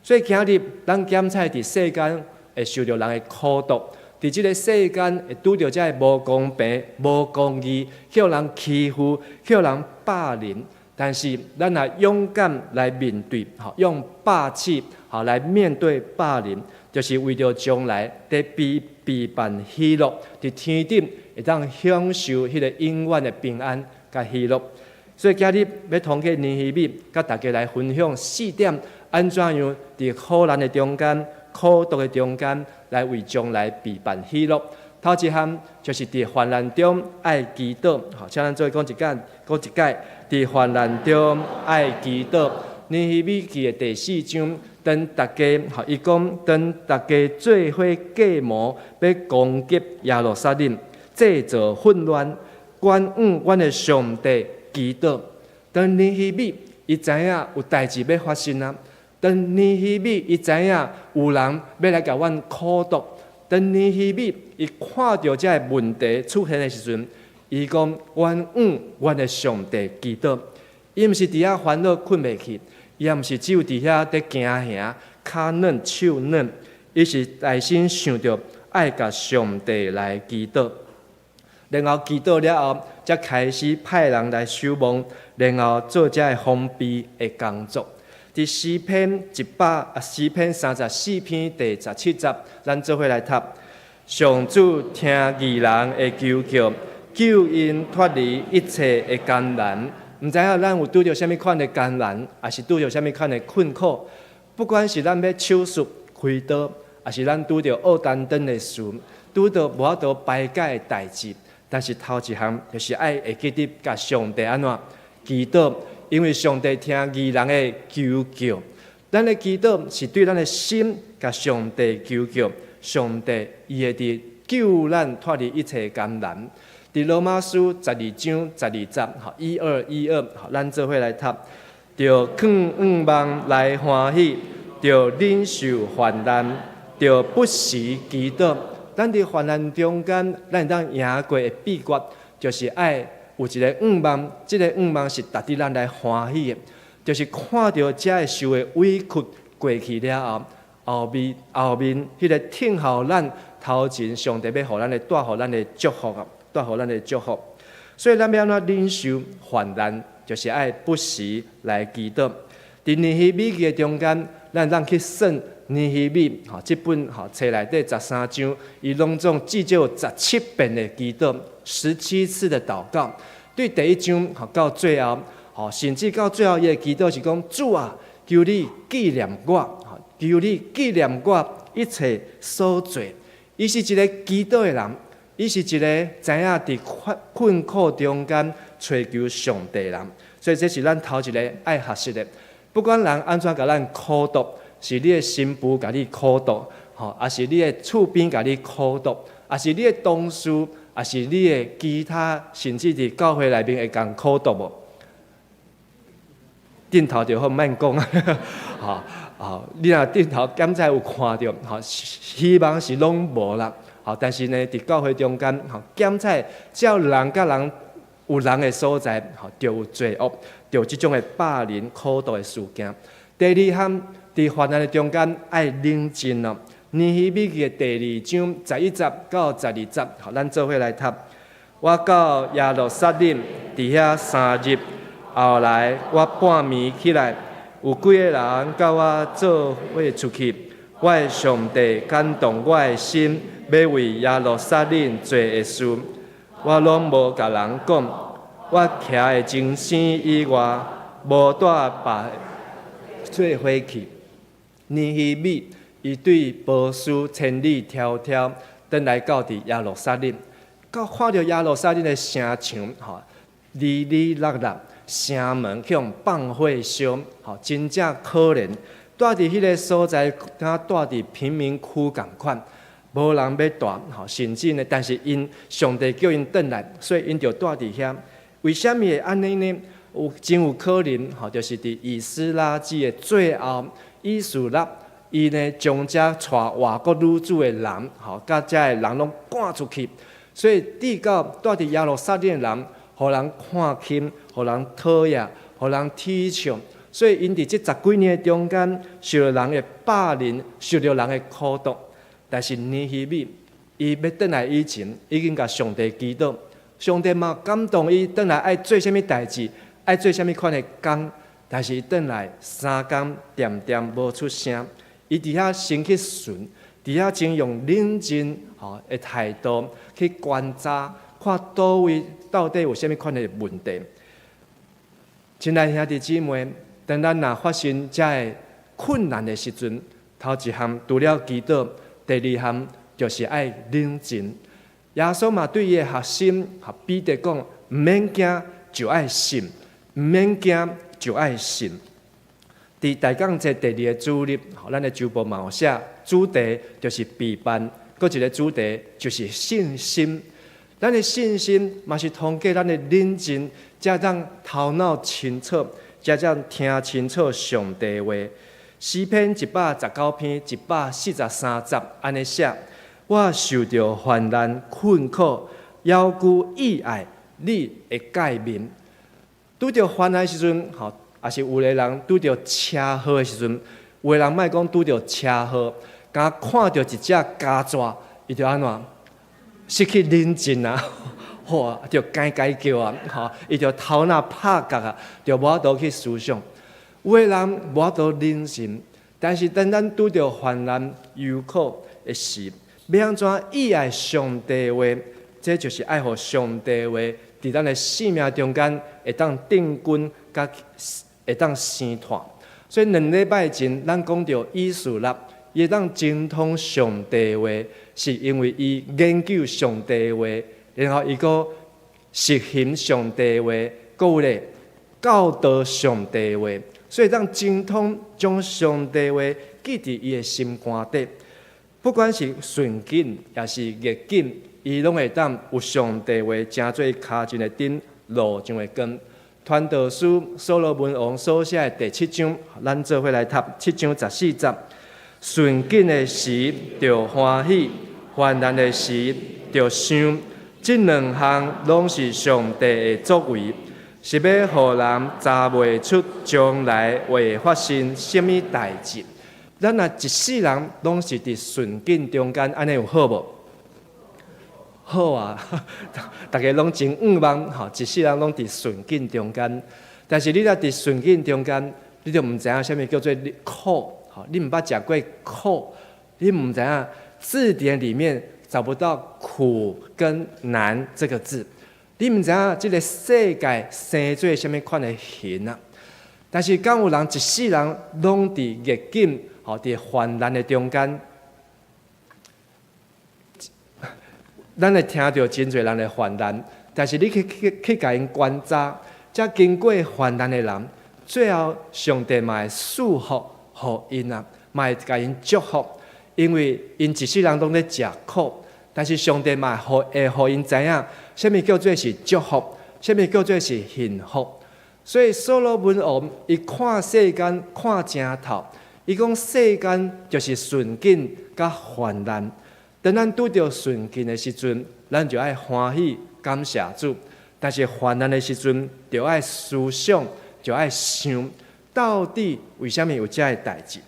所以今日咱檢採佇世間會受著人的苦毒，佇這个世間會拄著遮的無公平、無公義，予人欺負、予人霸凌。但是咱若勇敢來面對，吼，用霸氣，吼來面對霸凌，就是為著將來佇備備辦喜樂，佇天頂會當享受彼个永遠的平安佮喜樂。所以今日欲通過尼希米，佮大家來分享四點，按怎樣佇苦難的中間、苦毒的中間，來為將來備辦喜樂。頭一項就是佇患難中愛祈禱，吼，請咱做伙講一擺，講一擺，佇患難中愛祈禱。尼希米記的第四章，當大家，吼，伊講當大家做伙計謀欲攻擊耶路撒冷，製造混亂，轉向阮的上帝祈禱。當尼希米伊知影有代誌欲發生啊，當尼希米伊知影有人欲來共阮苦毒。當尼希米伊看著遮个問題出現的時陣，伊講：阮向阮的上帝祈禱。伊毋是佇遐煩惱睏袂去，伊也毋是只有佇遐佇驚嚇、跤軟手軟，伊是內心想著愛共上帝來祈禱。然後祈禱了後，才開始派人來守望，然後做遮个防備的工作。佇詩篇一百啊，詩篇34篇第17節，咱做伙來讀。上主聽義人的求叫，救𪜶脫離一切的艱難。毋知影咱有拄著啥物款的艱難，抑是拄著啥物款的困苦。不管是咱欲手術開刀，抑是咱拄著僫單頓的事，拄著無法度排解的代誌，但是頭一項就是愛會記得共上帝按怎祈禱。因為上帝聽義人的求叫，咱的祈禱是對咱的心共上帝求叫，上帝伊會佇救咱脫離一切艱難。佇羅馬書12章12節，吼，一二一二，吼，咱做伙來讀。著囥向望來歡喜，著忍受患難，著不時祈禱。咱佇患難中間，咱會當贏過的秘訣，就是愛有一个向望，這个向望是值得咱來歡喜的，就是看著遮个受的委屈過去了後，後面後面彼個等候咱頭前，上帝欲予咱的帶予咱的祝福啊，帶予咱的祝福。所以咱欲按怎忍受患難，就是愛不時來祈禱。佇尼希米記的中間，咱通去算尼希米吼，這本吼冊內底13章，伊攏總至少有17遍的祈禱，17次的禱告。對第一章吼到最後，吼甚至到最後，伊的祈禱是講：主啊，求你紀念我，求你紀念我一切所做。伊是一个祈禱的人，伊是一个知影佇困苦中間揣求上帝的人。所以這是咱頭一个愛學習的。不管人按怎共咱苦毒，是你的新婦共你苦毒，吼，抑是你的厝邊共你苦毒，抑是你的同事，抑是你的其他，甚至佇教會內面會共苦毒無？頂頭就好，免講，吼吼，你若頂頭檢查有看著，吼，希望是攏無啦，吼，但是呢，佇教會中間，吼，檢查只要人佮人有人的所在，吼，就有罪惡，就有這種的霸凌、苦毒的事件。第二項，佇患難的中間愛冷靜哦。尼希米記的第二章11節到12節，好，咱做伙來讀。我到耶路撒冷，佇遐3日，後來我半暝起來，有幾個人佮我做伙出去。我的上帝感動我的心，欲為耶路撒冷做的事，我攏無共人講。我徛的精神以外，無帶別做伙去。尼希米伊對波斯千里迢迢，轉來到佇耶路撒冷，到看著耶路撒冷的城牆，吼，離離落落，城門去予放火燒，吼，真正可憐。住佇彼个所在，敢住佇貧民窟仝款，無人欲住，吼，甚至呢，但是𪜶上帝叫𪜶轉來，所以𪜶就住佇遐。為啥物會按呢呢？有真有可能，吼，就是佇以斯拉記的最後，以斯拉伊呢將遮帶外國女子的人，吼，佮遮的人攏趕出去，所以直到住佇耶路撒冷的人，予人看輕，予人討厭，予人恥笑，所以𪜶佇這十幾年的中間，受著人的霸凌，受著人的苦毒。但是尼希米伊欲轉來以前，已經共上帝祈禱。上帝嘛感動伊轉來愛做啥物代誌，愛做啥物款的工，但是伊轉來3工恬恬無出聲，伊佇遐先去巡，佇遐先用冷靜吼的態度去觀察，看佗位到底有啥物款的問題。親愛兄弟姊妹，當咱若發生遮个困難的時陣，頭一項除了祈禱，第二項就是愛冷靜。耶穌嘛對伊的學生和彼得講：毋免驚，就愛信；毋免驚，就愛信。佇大講節第二個主日，咱的周報嘛有寫，主題就是備辦，閣一個主題就是信心。咱的信心嘛是通過咱的冷靜，才當頭腦清楚，才當聽清楚上帝話。詩篇119篇143節按呢寫：我受著患難困苦，猶舊意愛你的誡命。拄著患難時陣，吼，抑是有的人拄著車禍的時陣，有的人莫講拄著車禍，敢看著一隻虼蛇，伊就按怎失去冷靜啊，吼，就該該叫啊，吼，伊就頭腦拍結啊，就無法度去思想。有的人無法度忍心，但是當咱拄著患難憂苦的時，欲按怎意愛上帝話，這就是愛予上帝話佇咱的生命中間會當定根，佮會當生湠。所以兩禮拜前，咱講著以斯拉，伊會當精通上帝話，是因為伊研究上帝話，然後伊閣實行上帝話，閣有咧教導上帝話，所以當精通將上帝話記佇伊的心肝底。不管是順境抑是逆境，伊攏會當有上帝話成做跤前的燈，路上的光。傳道書所羅門王所寫的第七章，咱做伙來讀七章14節。順境的時著歡喜，患難的時著想，這兩項攏是上帝的作為，是欲予人查袂出將來會發生啥物代誌。咱若一世人攏是佇順境中間，按呢有好無？好啊，逐家攏真向望吼，一世人攏佇順境中間。但是你若佇順境中間，你就毋知影啥物叫做苦，吼，你毋捌食過苦，你毋知影字典裡面找不到苦跟難這個字，你毋知影這個世界生做啥物款的形啊。但是敢有人一世人攏佇逆境，吼，佇患難的中間，咱會聽著真濟人的患難，但是你去去去共𪜶觀察，這經過患難的人，最後上帝嘛會賜福予𪜶啊，嘛會共𪜶祝福，因為𪜶一世人攏咧食苦，但是上帝嘛會予𪜶知影，啥物叫做是祝福，啥物叫做是幸福。所以所羅門王伊看世間看誠透，伊講世間就是順境佮患難。當咱拄著順境的時陣，咱就愛歡喜感謝主；但是患難的時陣，就愛思想，就愛想，到底為啥物有這个代誌？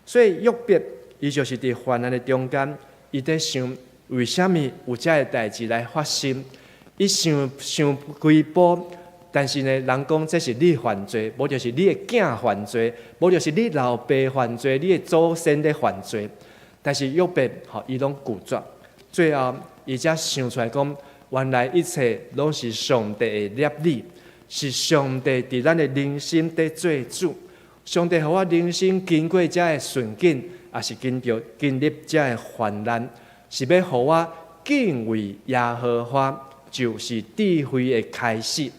所以約伯伊就是佇患難的中間，伊佇想為啥物有這个代誌來發生？伊想想規晡，但是呢，人講這是你犯罪，無就是你的囝犯罪，無就是你老爸犯罪，你的祖先咧犯罪。但是約伯吼，伊攏拒絕，最後伊才想出來講，原來一切攏是上帝的立意，是上帝佇咱的人生佇做主。上帝予我人生經過這个順境，抑是經著經歷這个患難，是欲予我敬畏耶和華，就是智慧的開始。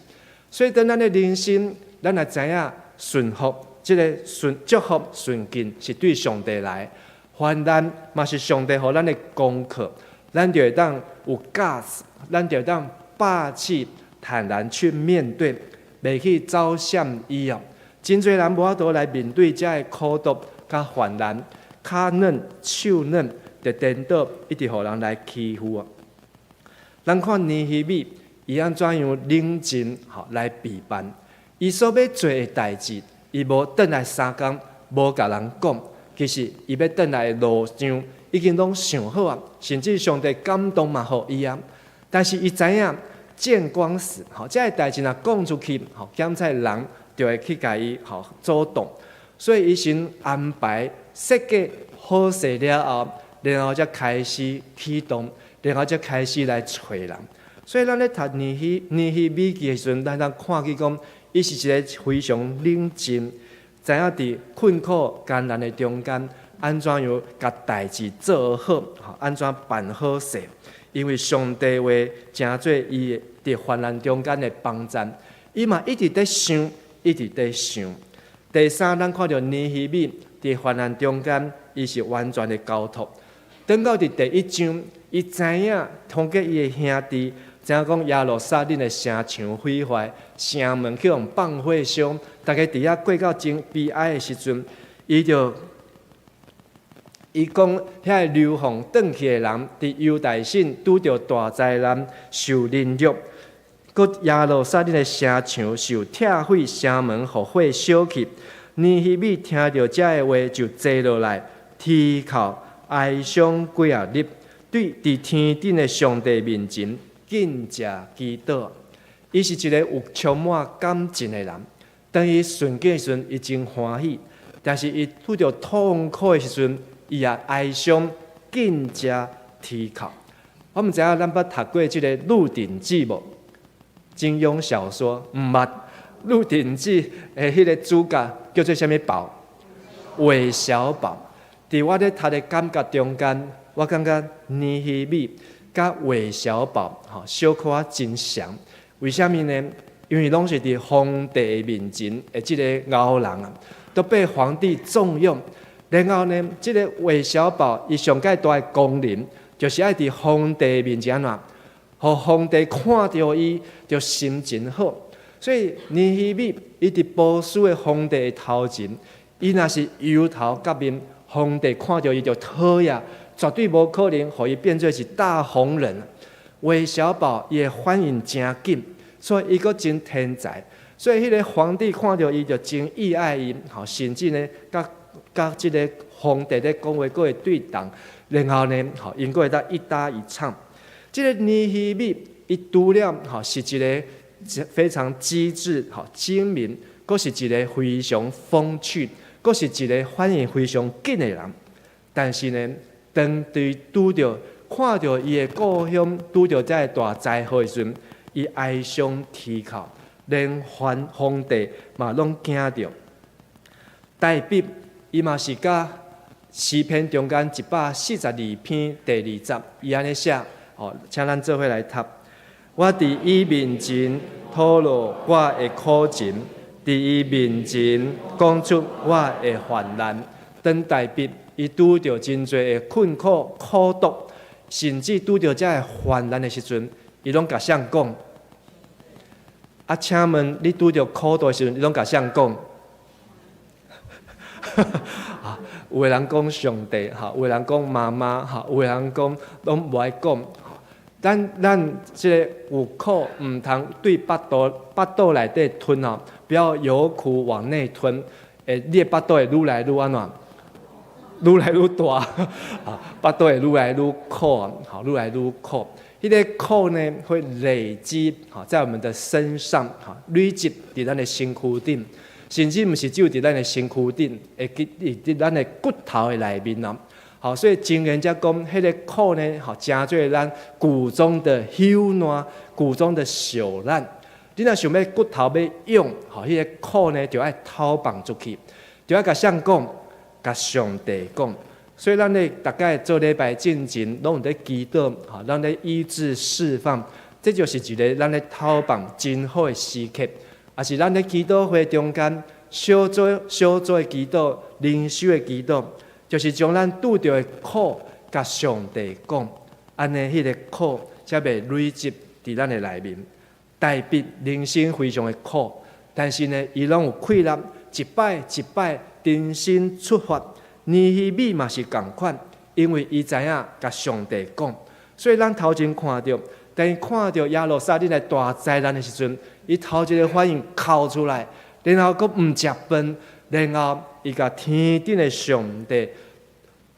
所以，當咱的人生，咱若知影順服，這个順祝福順境是對上帝來，患難嘛是上帝予咱的功課，咱就會當有 guts，咱就會當霸氣坦然去面對，袂去走閃伊哦。真濟人無法度來面對這个苦毒佮患難，跤軟手軟，就顛倒，一直予人來欺負哦。咱看尼希米，伊按怎樣冷靜吼來備辦，伊所欲做的代誌，伊無轉來三工，無共人講。其實伊欲轉來的路上，已經攏想好啊，甚至上帝感動嘛予伊啊。但是伊知影見光死，吼，這个代誌若講出去，吼，檢採人就會去共伊吼阻擋，所以伊先安排設計好勢了後，然後才開始啟動，然後才開始來揣人。所以咱咧讀尼希米記的時陣，咱通看見講，伊是一个非常冷靜，知影佇困苦艱難的中間，按怎樣共代誌做好，吼，按怎辦好勢。因為上帝話成做伊佇患難中間的幫贊，伊嘛一直佇想，一直佇想。第三，咱看著尼希米佇患難中間，伊是完全的交託。轉到佇第一章，伊知影通過伊的兄弟，知影講耶路撒冷的城牆毀壞，城門去予放火燒，大家佇遐過到真悲哀的時陣，伊就伊講遐个流放轉去的人，佇猶大省拄著大災難，受凌辱，閣耶路撒冷的城牆受拆毀，城門予火燒去。尼希米聽著這个話，就坐落來，啼哭哀傷幾仔日，對佇天頂的上帝面前禁食祈禱。伊是一个有充滿感情的人。當伊順境的時陣，伊真歡喜；但是伊拄著痛苦的時陣，伊也哀傷、禁食、啼哭。我毋知影咱捌讀過這个《鹿鼎記》無？金庸小說毋捌，《鹿鼎記》的彼个主角叫做啥物寶？韋小寶。佇我咧讀的感覺中間，我感覺尼希米佮韋小寶吼小可真像。為啥物呢？因為攏是佇皇帝面前的這个𠢕人啊，都被皇帝重用。然後呢，這个韋小寶伊上蓋大的功能，就是愛佇皇帝面前按怎，予皇帝看著伊就心情好。所以尼希米伊佇波斯的皇帝的頭前，伊若是油頭革面，皇帝看著伊就討厭，絕對無可能予伊變做是大紅人。韋小寶伊的反應誠緊，所以伊閣真天才，所以彼个皇帝看著伊就真意愛伊，吼，甚至呢，佮佮這个皇帝咧講話，閣會對同，然後呢，吼，𪜶閣會當一搭一唱。這个尼希米，伊除了吼是一个非常機智、吼精明，閣是一个非常風趣，閣是一个反應非常緊的人。但是呢，當伊拄著看著伊的故鄉拄著這个大災禍的時陣，伊哀傷啼哭，連皇皇帝嘛攏驚著。大衛伊嘛是佮詩篇中間142篇第二節，伊按呢寫，哦，請咱做伙來讀。我佇伊面前吐露我的苦情，佇伊面前講出我的患難。當大衛伊拄著真濟的困苦苦毒，甚至拄著這个患難的時陣，伊攏共誰講？啊，請問你拄著苦毒的時陣，你攏共誰講？啊，有的人講上帝，哈，有的人講媽媽，哈，有的人講攏無愛講。咱這个有苦毋通對腹肚腹肚內底吞吼，不要有苦往內吞。欸，你的腹肚會愈來愈按怎？愈來愈大，啊，腹肚會愈來愈苦，好，愈來愈苦。彼个苦呢，會累積，好，在我們的身上，哈，累積佇咱的身軀頂，甚至毋是只有佇咱的身軀頂，會佇佇咱的骨頭的內面啊。好，所以箴言才講，彼个苦呢，吼，成做咱骨中的朽爛，骨中的朽爛。你若想欲骨頭欲用，吼，彼个苦呢，就愛透放出去，就愛共誰講，共上帝講。所以咱咧逐擺做禮拜進前，攏有咧祈禱，吼，咱咧醫治釋放，這就是一个咱咧透放真好的時刻。也是咱咧祈禱會中間小組小組的祈禱、靈修的祈禱，就是將咱拄著的苦，共上帝講，按呢彼个苦才袂累積佇咱的內面。大衛人生非常的苦，但是呢，伊攏有氣力，一擺一擺重新出發。尼希米嘛是仝款，因為伊知影共上帝講，所以咱頭前看著，當伊看著耶路撒冷來大災難的時陣，伊頭一个反應哭出來，然後閣毋食飯，然後伊共天頂的上帝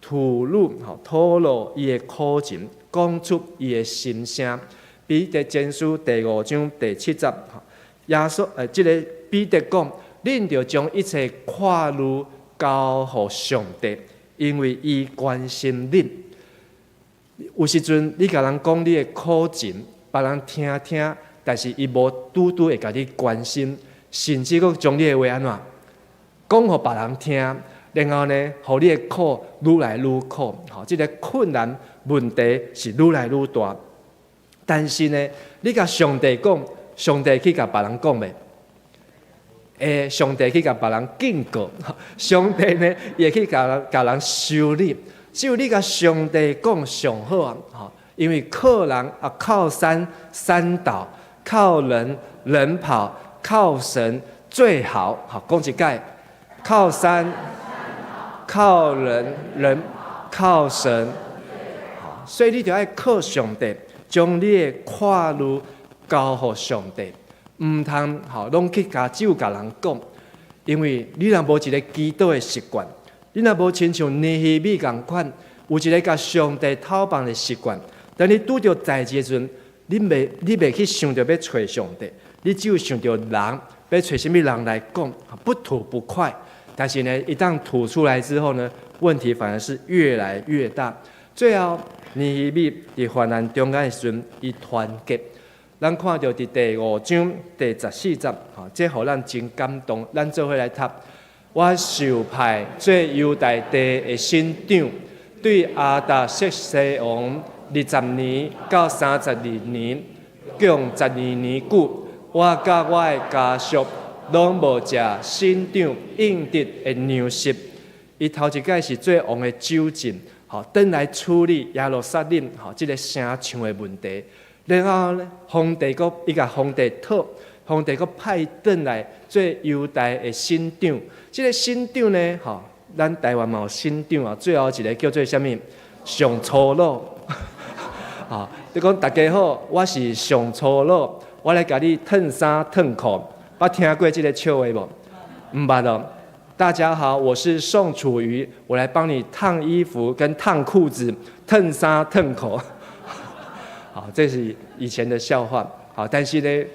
吐露、吼吐露伊的苦情，講出伊的心聲。彼得前書第五章第七節，耶穌這个彼得講，恁著將一切掛慮交予上帝，因為伊關心恁。有時陣你共人講你的苦情，別人聽聽，但是伊無拄拄會共你關心，甚至閣將你的話按怎講予別人聽，然後呢，予你的苦愈來愈苦，吼，這个困難問題是愈來愈大。但是呢，你共上帝講，上帝去共別人講袂？欸，上帝去共別人警告，上帝呢會去共人共人修理。只有你共上帝講上好啊，吼，因為靠人啊，靠山山倒，靠人人跑，靠神最好。好，講一擺，靠山，靠人人，靠神。好，所以你就愛靠上帝，將你的掛慮交予上帝。毋通吼，攏去共只有共人講，因為你若無一个祈禱的習慣，你若無親像尼希米仝款，有一个共上帝透放的習慣，當你拄著代誌的時陣，你袂去想著欲揣上帝，你只有想著人，欲揣啥物人來講，不吐不快。但是呢，一旦吐出來之後呢，問題反而是越來越大。最後，尼希米佇患難中間的時陣，伊團結。咱看著佇第五章第十四節，吼，這予咱真感動。咱做伙來讀。我受派做猶大地的省長，對亞達薛西王20年到32年，共12年久，我佮我的家屬攏無食省長應得的糧食。伊頭一擺是做王的酒政，吼，轉來處理耶路撒冷吼這个城牆的問題。然後呢，皇帝閣伊共皇帝討，皇帝閣派伊轉來做猶大的省長。這个省長呢，吼，咱台灣嘛有省長啊，最後一个叫做啥物？上粗魯。啊，你講大家好，我是上粗魯，我來共你褪衫褪褲。捌聽過這个笑話無？毋捌哦。大家好，我是宋楚瑜，我來幫你燙衣服跟燙褲子，褪衫褪褲。好，這是以前的笑話。好，但是呢，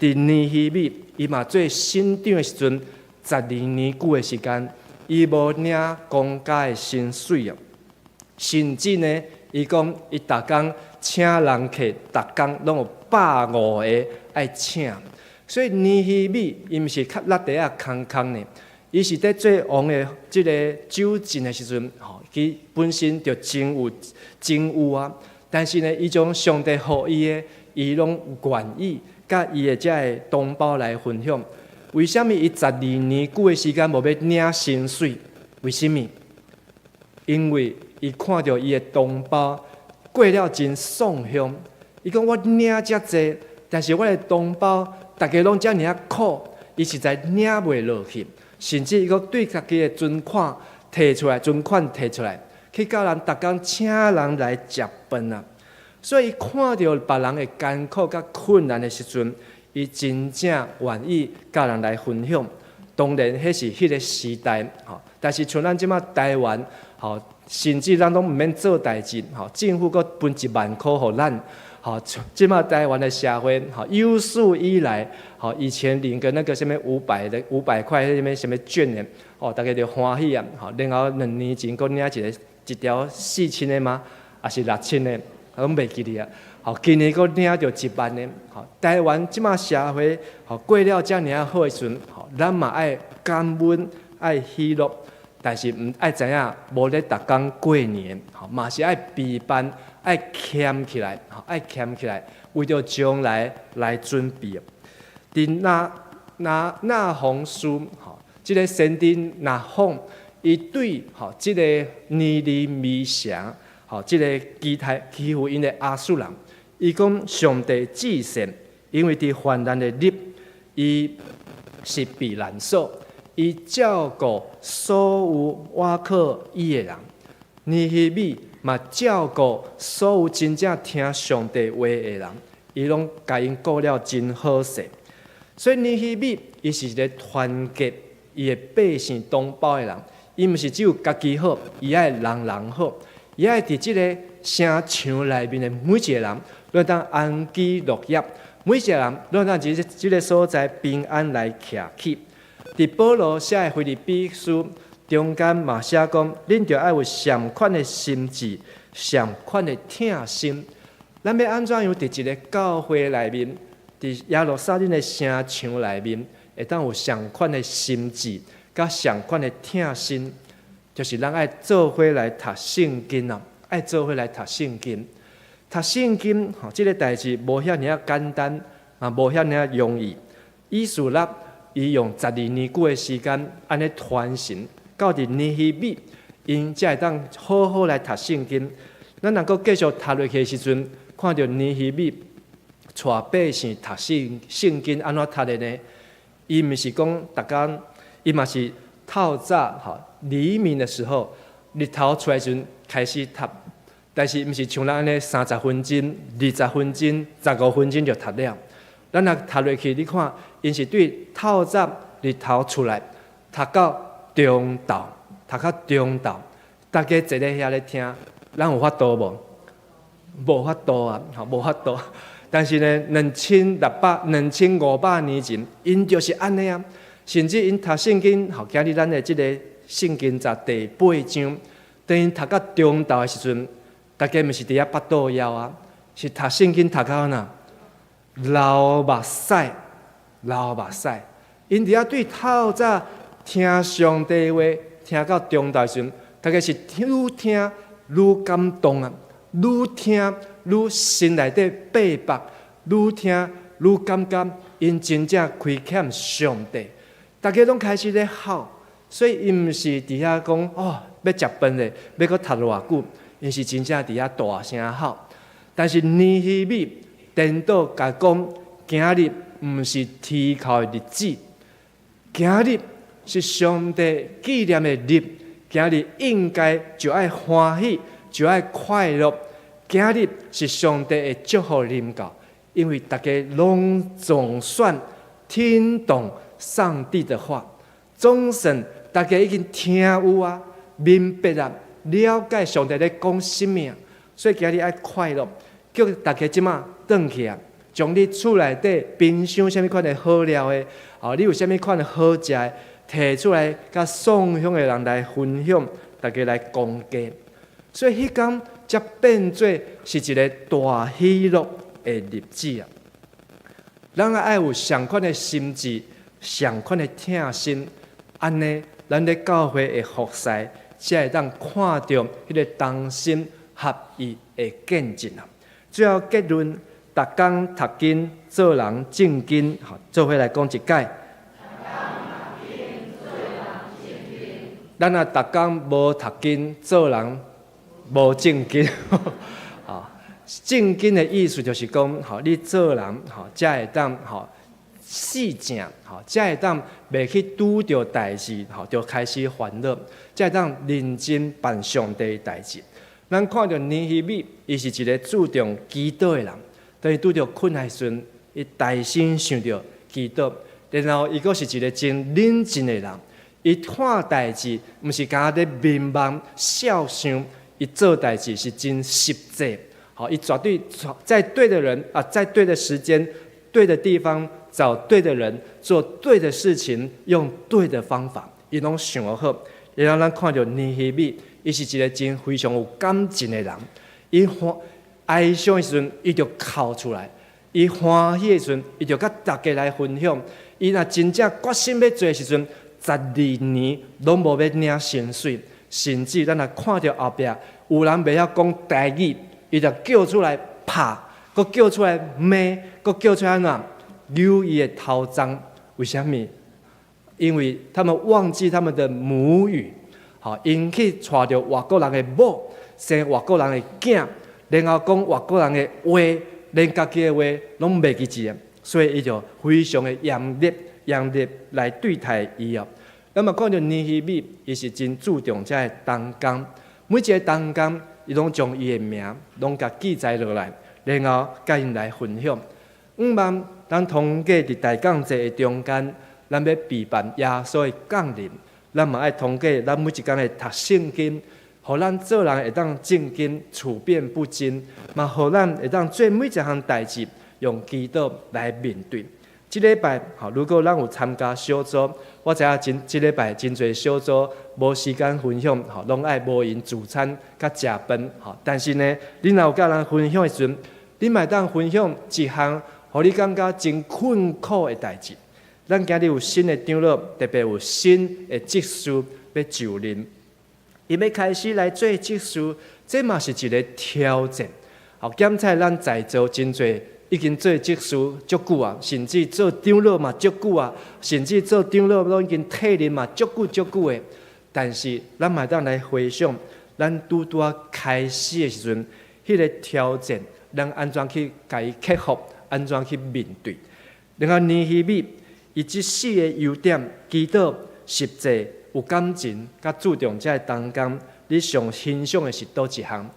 佇尼希米伊嘛做省長的時陣，12年久的時間，伊無領公家的薪水哦。甚至呢，伊講伊逐工請人客，逐工攏有150個愛請。所以尼希米伊毋是較落地仔空空呢，伊是佇做王的這个酒醡的時陣，吼，伊本身就真有真有啊。但是呢，伊將上帝予伊的，伊攏願意佮伊的這个同胞來分享。為啥物伊十二年久的時間無欲領薪水？為啥物？因為伊看著伊的同胞過了真喪鄉。伊講我領遮濟，但是我的同胞逐家攏遮爾仔苦，伊實在領袂落去。甚至伊閣對家己的存款提出來，存款提出來，去共人逐工請人來食飯啊。所以伊看著別人的艱苦佮困難的時陣，伊真正願意佮人來分享。當然，彼是彼个時代，吼。但是像咱這馬台灣，吼，甚至咱攏毋免做代誌，吼，政府閣分1萬箍予咱，吼，這馬台灣的社會，吼，有史以來，吼，以前領個那個啥物500的500塊，啥物啥物券的，哦，大家就歡喜啊，吼，然後2年前閣領一個一條4000的嗎？抑是6000的？我攏袂記得啊。吼，今年閣領著1萬的，吼，台灣這馬社會，吼，過了遮爾仔好的時陣，吼，咱嘛愛感恩，愛喜樂，但是毋愛知影，無咧逐工過年，吼，嘛是愛備辦，愛儉起來，吼，愛儉起來，為著將來來準備。佇那鴻書，吼，這个先知那鴻，伊對吼，這个尼尼微城，吼，這个其他欺負𪜶的亞述人，伊講上帝至善，因為佇患難的日，伊是避難所，伊照顧所有倚靠伊的人。尼希米嘛照顧所有真正聽上帝話的人，伊攏共𪜶顧了真好勢。所以尼希米伊是一个團結伊的百姓同胞的人，伊毋是只有家己好，伊愛人人好，伊愛佇這个城牆內面的每一个人，攏當安居樂業，每一个人攏當佇這个所在平安來徛起。佇保羅寫的腓立比書中間嘛寫講，恁著愛有相仝的心志，相仝的疼心。咱欲按怎樣佇一个教會內面，佇耶路撒冷的城牆內面，會當有相仝的心志，佮相仝的疼心，就是咱愛做伙來讀聖經啊，愛做伙來讀聖經。讀聖經吼，這个代誌無遐爾仔簡單，嘛無遐爾仔容易。以斯拉伊用十二年久的時間，按呢傳承，到佇尼希米，𪜶才會當好好來讀聖經。咱若閣繼續讀落去的時陣，看著尼希米帶百姓讀聖經按怎讀的呢？伊毋是講逐工，伊嘛是透早吼黎明的時候，日頭出來時陣開始讀，但是毋是像咱按呢30分鐘、20分鐘、15分鐘就讀了。咱若讀落去，你看，𪜶是對透早日頭出來，讀到中晝，讀到中晝，大家坐咧遐咧聽，咱有法度無？無法度啊，吼，無法度。但是呢，2600、2500年前，𪜶就是按呢啊。甚至𪜶讀聖經，吼，今日咱的這个聖經集第八章，當𪜶讀到中晝的時陣，大家毋是佇遐腹肚枵啊，是讀聖經讀到哪？流目屎，流目屎。𪜶佇遐對透早聽上帝話，聽到中晝時陣，大家是愈聽愈感動啊，愈聽愈心內底擘腹，愈聽愈感覺𪜶真正虧欠上帝。大家攏開始咧哭，所以𪜶毋是佇遐講哦，欲食飯咧，欲閣讀偌久，𪜶是真正佇遐大聲哭。但是尼希米顛倒共講，今日毋是啼哭的日子，今日是上帝紀念的日，今日應該就愛歡喜，就愛快樂。今日是上帝的祝福臨到，因為大家攏總算聽懂上帝的話，總算大家已經聽有啊，明白啊，了解上帝咧講啥物啊，所以今日愛快樂，叫大家這馬轉去啊，將你厝內底冰箱啥物款的好料的，哦，你有啥物款的好食的，提出來，佮送香的人來分享，大家來講價。所以彼工才變做是一个大喜樂的日子啊！咱愛有相款的心志，相款的疼心，按呢，咱咧教會的服侍，才會當看著彼个同心合意的見證啊！最後結論，逐工讀經做人正經，吼，做伙來講一擺。咱若逐工無讀經，做人無正經。啊，正經的意思就是講，吼，你做人，吼，才會當，吼，四正，吼，才會當袂去拄著代誌，吼，就開始煩惱，才會當認真辦上帝的代誌。咱看著尼希米，伊是一个注重祈禱的人，當伊拄著困難時陣，伊大聲想著祈禱，然後伊閣是一个真冷靜的人。伊看代誌，毋是干焦咧眠夢痟想，伊做代誌是真實際。吼，伊絕對在對的人啊，在對的時間、對的地方，找對的人，做對的事情，用對的方法，伊攏想好。然後咱看著尼希米，伊是一个真非常有感情的人。伊歡哀傷的時陣，伊就哭出來；伊歡喜的時陣，伊就佮大家來分享。伊若真正決心欲做的時陣，12年攏無欲領薪水，甚至咱若看著後壁有人袂曉講台語，伊就叫出來拍，閣叫出來罵，閣叫出來按怎扭伊的頭鬃？為啥物？因為他們忘記他們的母語，吼，𪜶去娶著外國人的某，生外國人的囝，然後講外國人的話，連家己的話攏袂記一個，所以伊就非常的嚴厲。嚴厲來對待伊哦。咱嘛看著尼希米，伊是真注重這个同工，每一个同工，伊攏將伊的名攏共記載落來，然後佮𪜶來分享。向望咱通過佇大講節的中間，咱欲備辦耶穌的降臨，咱嘛愛通過咱每一工的讀聖經，予咱做人會當正經，處變不驚，嘛予咱會當做每一項代誌，用祈禱來面對。這禮拜吼，如果咱有參加小組，我知影真這禮拜真濟小組無時間分享，吼，攏愛無閒聚餐佮食飯，吼。但是呢，你若有佮人分享的時陣，你嘛會當分享一項，予你感覺真困苦的代誌。咱今日有新的長老，特別有新的執事欲就任，伊欲開始來做執事，這嘛是一个挑戰。好，檢查咱在座真濟已經做執事足久啊，甚至做長老嘛足久啊，甚至做長老攏已經退任嘛足久足久的。但是咱嘛會當來回想，咱拄拄仔開始的時陣，彼个挑戰，咱按怎去共伊克服，按怎去面對？然後尼希米，伊這四个優點：祈禱、實際、有感情、佮注重這个同工。你上欣賞的是佗一項？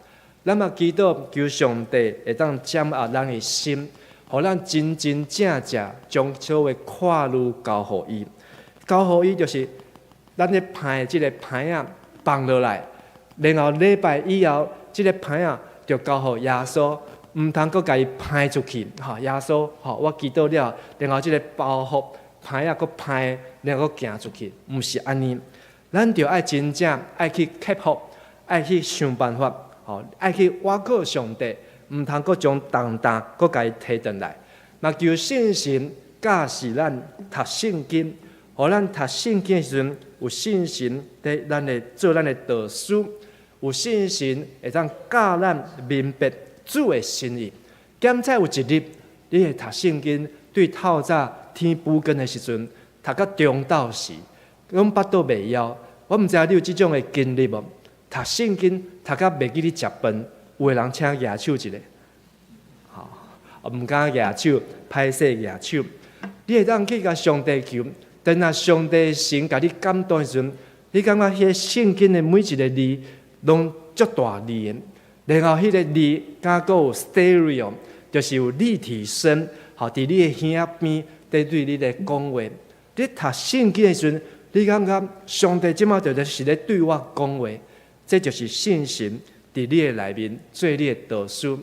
咱嘛祈禱求上帝會當掌握咱的心，予咱真真正正將所有掛慮交予伊。交予伊就是咱咧攀這个攀仔放落來，然後禮拜以後，這个攀仔就交予耶穌，毋通閣共伊攀出去。吼，耶穌，吼，我祈禱了，然後這个包袱攀仔閣攀，然後閣行出去，毋是按呢。咱著愛真正愛去克服，愛去想辦法。吼，愛去倚靠上帝，毋通閣將重擔閣共伊提轉來。嘛求聖神教示咱讀聖經，予咱讀聖經的時陣有信心佇咱的做咱的導師，有信心會當教咱明白主的心意。檢查有一日，你會讀聖經，對透早天補光的時陣，讀到中晝時，攏腹肚袂枵。我毋知影你有這種的經歷無？讀聖經讀甲袂記咧食飯，有的人請舉手一下，吼，毋敢舉手，歹勢舉手。你會當去共上帝求，等若上帝神共你感動的時陣，你感覺彼个聖經的每一个字攏足大字的，然後彼个字敢閣有 stereo，就是有立體聲，吼，佇你的耳仔邊佇對你咧講話。你讀聖經的時陣，你感覺上帝這馬就是咧對我講話。這就是聖神佇你的內面做你的導師。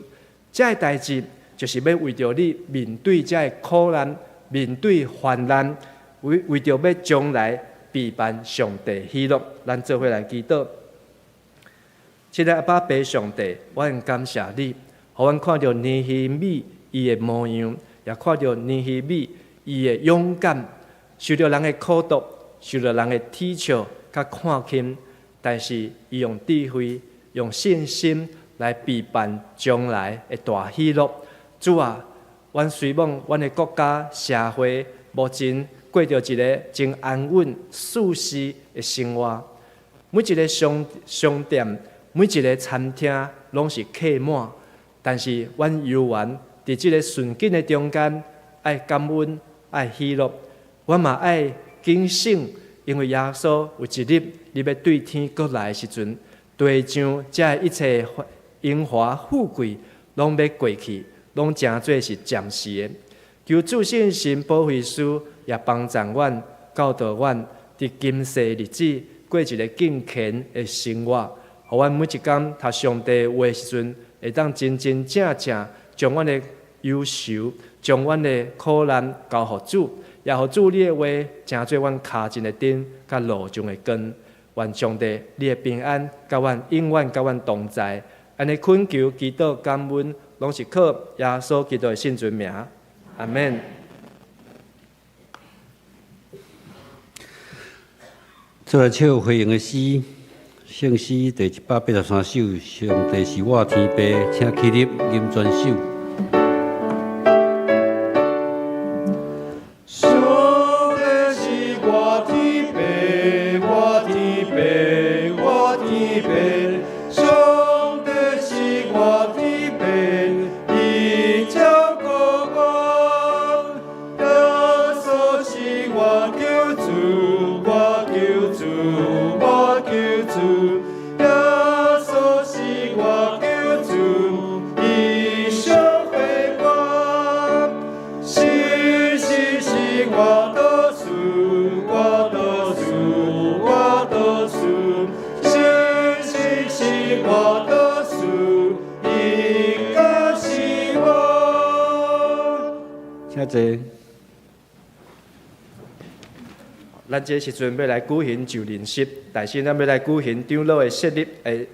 這个代誌就是欲為著你面對這个苦難，面對患難，為著欲將來備辦上帝喜樂。咱做伙來祈禱。親愛的阿爸父上帝，我很感謝你，予阮看著尼希米伊的模樣，也看著尼希米伊的勇敢，受著人的苦毒，受著人的恥笑佮看輕，但是伊用智慧、用信心來備辦將來的大喜樂。主啊，阮雖罔阮的國家社會目前過著一个真安穩、舒適的生活，每一个商店、每一个餐廳攏是客滿，但是阮猶原佇這个順境的中間，愛感恩、愛喜樂，阮嘛愛警醒，因為耶穌有一日，你欲對天閣來的時陣，地上這一切榮華富貴攏欲過去，攏成做是暫時的。求主聖神保惠師也幫助阮、教導阮，佇今世日子過一个敬虔的生活，予阮每一工讀上帝話的時陣，會當真真正正將阮的憂愁、將阮的苦難交予主，也予主你的話成做阮跤前的燈，佮路上的光。願上帝你的平安，佮阮永遠佮阮同在。按呢懇求祈禱感恩，攏是靠耶穌基督的聖尊名。阿們。做來唱回應的詩，聖詩第183首，上帝是我天父，請起立，吟全首。上帝是我天父，我天父，我天父。上帝是我天父，伊照顧我。耶穌是我救主，我救主，我救主。耶穌是我救主，伊賞惠我。信心是我導師，我導師，我導師。信心是我導師，伊教示我。請坐。咱這時陣欲來舉行就任式，但是咱欲來舉行長老的設立的，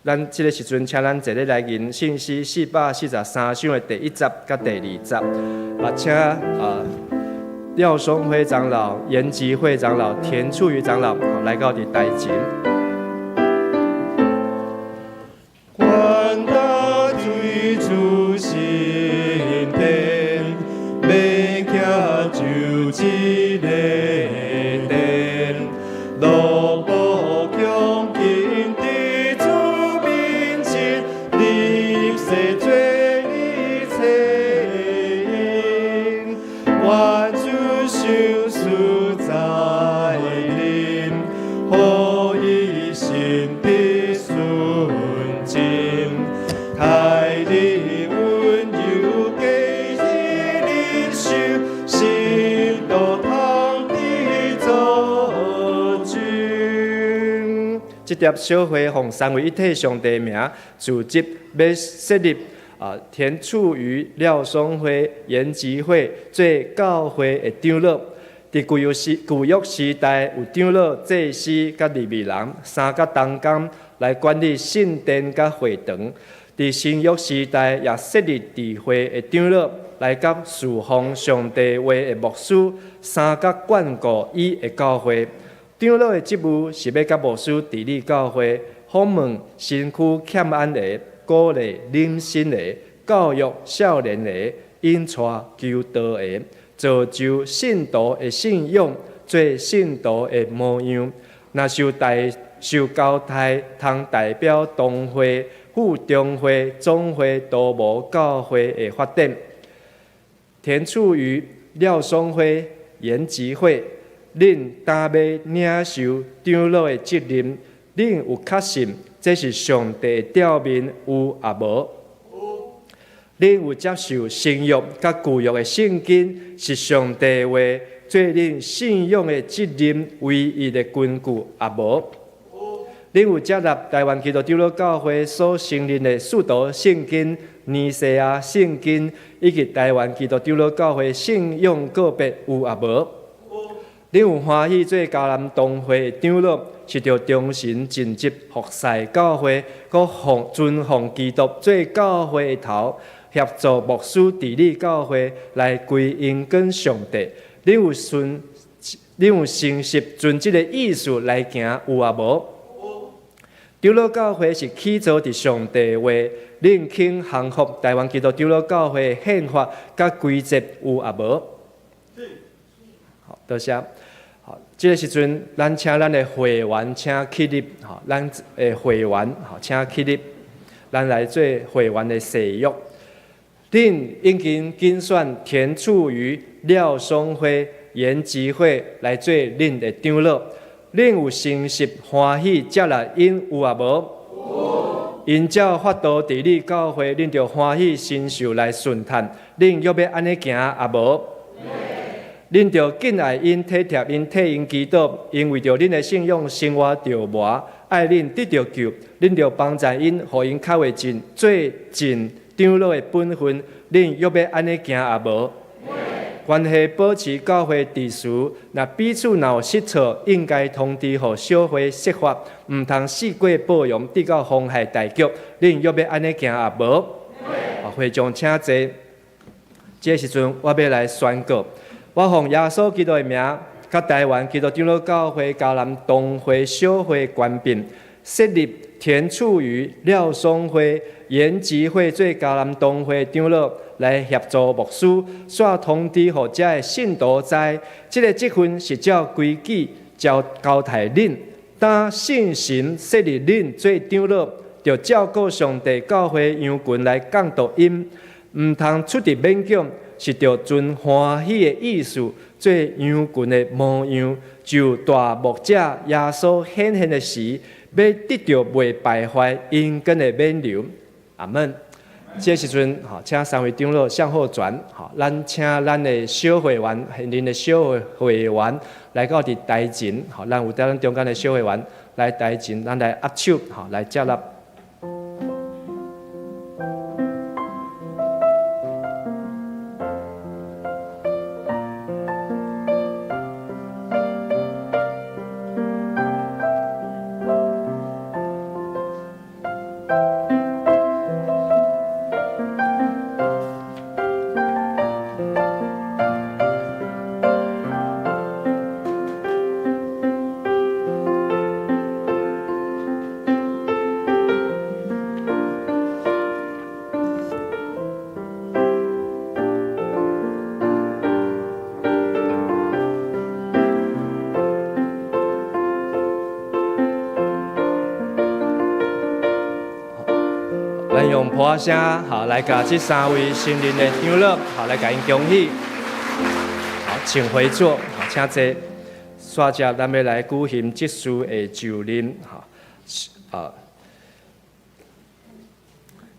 咱這个時陣請咱坐咧來吟聖詩443首的第一節佮第二節，請廖松輝長老、嚴吉慧長老、田處瑜長老來到佇台前。懸擔水主神殿，欲徛就一个殿，落步恭敬佇主面前，立誓做你冊印，願主賞賜在臨，予伊心得純淨，帶領溫柔繼續領受，信徒通佇做證。這疊小會奉三位一體上帝名，組織欲設立田處瑜、廖松輝、嚴吉慧做教會的長老。佇舊約時代，有長老、祭司佮利未人三角同工來管理聖殿佮會堂。佇新約時代，也設立智慧的長老來佮侍奉上帝話的牧師三角管顧伊的教會。長老的職務是欲佮牧師治理教會，訪問身軀欠安的，鼓勵靈心的，教育少年的，引帶求道的，造就信徒的信仰，做信徒的模樣。若受交代，通代表同會、副中會、總會都無教會的發展。田處瑜、廖松輝、嚴吉慧，恁擔欲領受長老的責任，恁有確信這是上帝的召命有抑無？恁有接受新約佮舊約的聖經是上帝話，做恁信仰的責任唯一的根據抑無？恁有接納台灣基督長老教會所承認的使徒聖經尼西亞聖經以及台灣基督長老教會信仰告白有抑無？恁有歡喜做迦南堂會的長老，是著忠心盡職服侍教會，閣奉尊奉基督做教會的頭，協助牧師治理教會，來歸榮給上帝。恁有順，恁有誠實遵這个意思來行，有抑無？長老教會是起造佇上帝話，恁肯降服台灣基督長老教會的憲法佮規則，有抑無？好，多謝。好，這个時陣，咱請咱的會員請起立，吼，咱的會員，吼，請起立，咱來做會員的誓約。恁已經揀選田厝瑜、廖松輝、顏吉慧來做恁的長老，恁有誠實歡喜接納𪜶有抑無？有。𪜶照法度治理教會，恁著歡喜承受來順趁，恁欲欲按呢行抑無？恁著敬愛𪜶、體貼𪜶、替𪜶祈禱，𪜶為著恁的信仰生活著磨，愛恁得著救，恁著幫助𪜶，予𪜶較會盡做盡長老的本分，恁欲欲按呢行抑無？關係保持教會秩序，若彼此若有失錯，應該通知予小會釋法，毋通四過包容，直到妨害大局。恁欲欲按呢行抑無？會眾請坐。這個時陣，我欲來宣告，我奉耶穌基督的名，佮台灣基督長老教會迦南堂會小會權柄，設立田厝瑜、廖松輝、顏吉慧做迦南堂會長老，來協助牧師，煞通知予遮的信徒知，這个職分是照規矩交交代恁，當聖神設立恁做長老，著照顧上帝教會羊群來監督𪜶，毋通出佇勉強，是著存歡喜的意思，做羊群的模樣，就大牧者耶穌顯現的時，欲得著袂敗壞永恆的勉勵。阿門。這個時陣，吼，請三位長老向後轉，吼，咱請咱的小會員，現任的小會員來到佇台前，吼，咱有佇咱中間的小會員來台前，咱來握手，吼，來接納。咱用噗仔聲，好來共這三位新任的長老，好來共𪜶恭喜。好，請回座，好，請坐。煞接咱欲來舉行執事的就任，好，啊，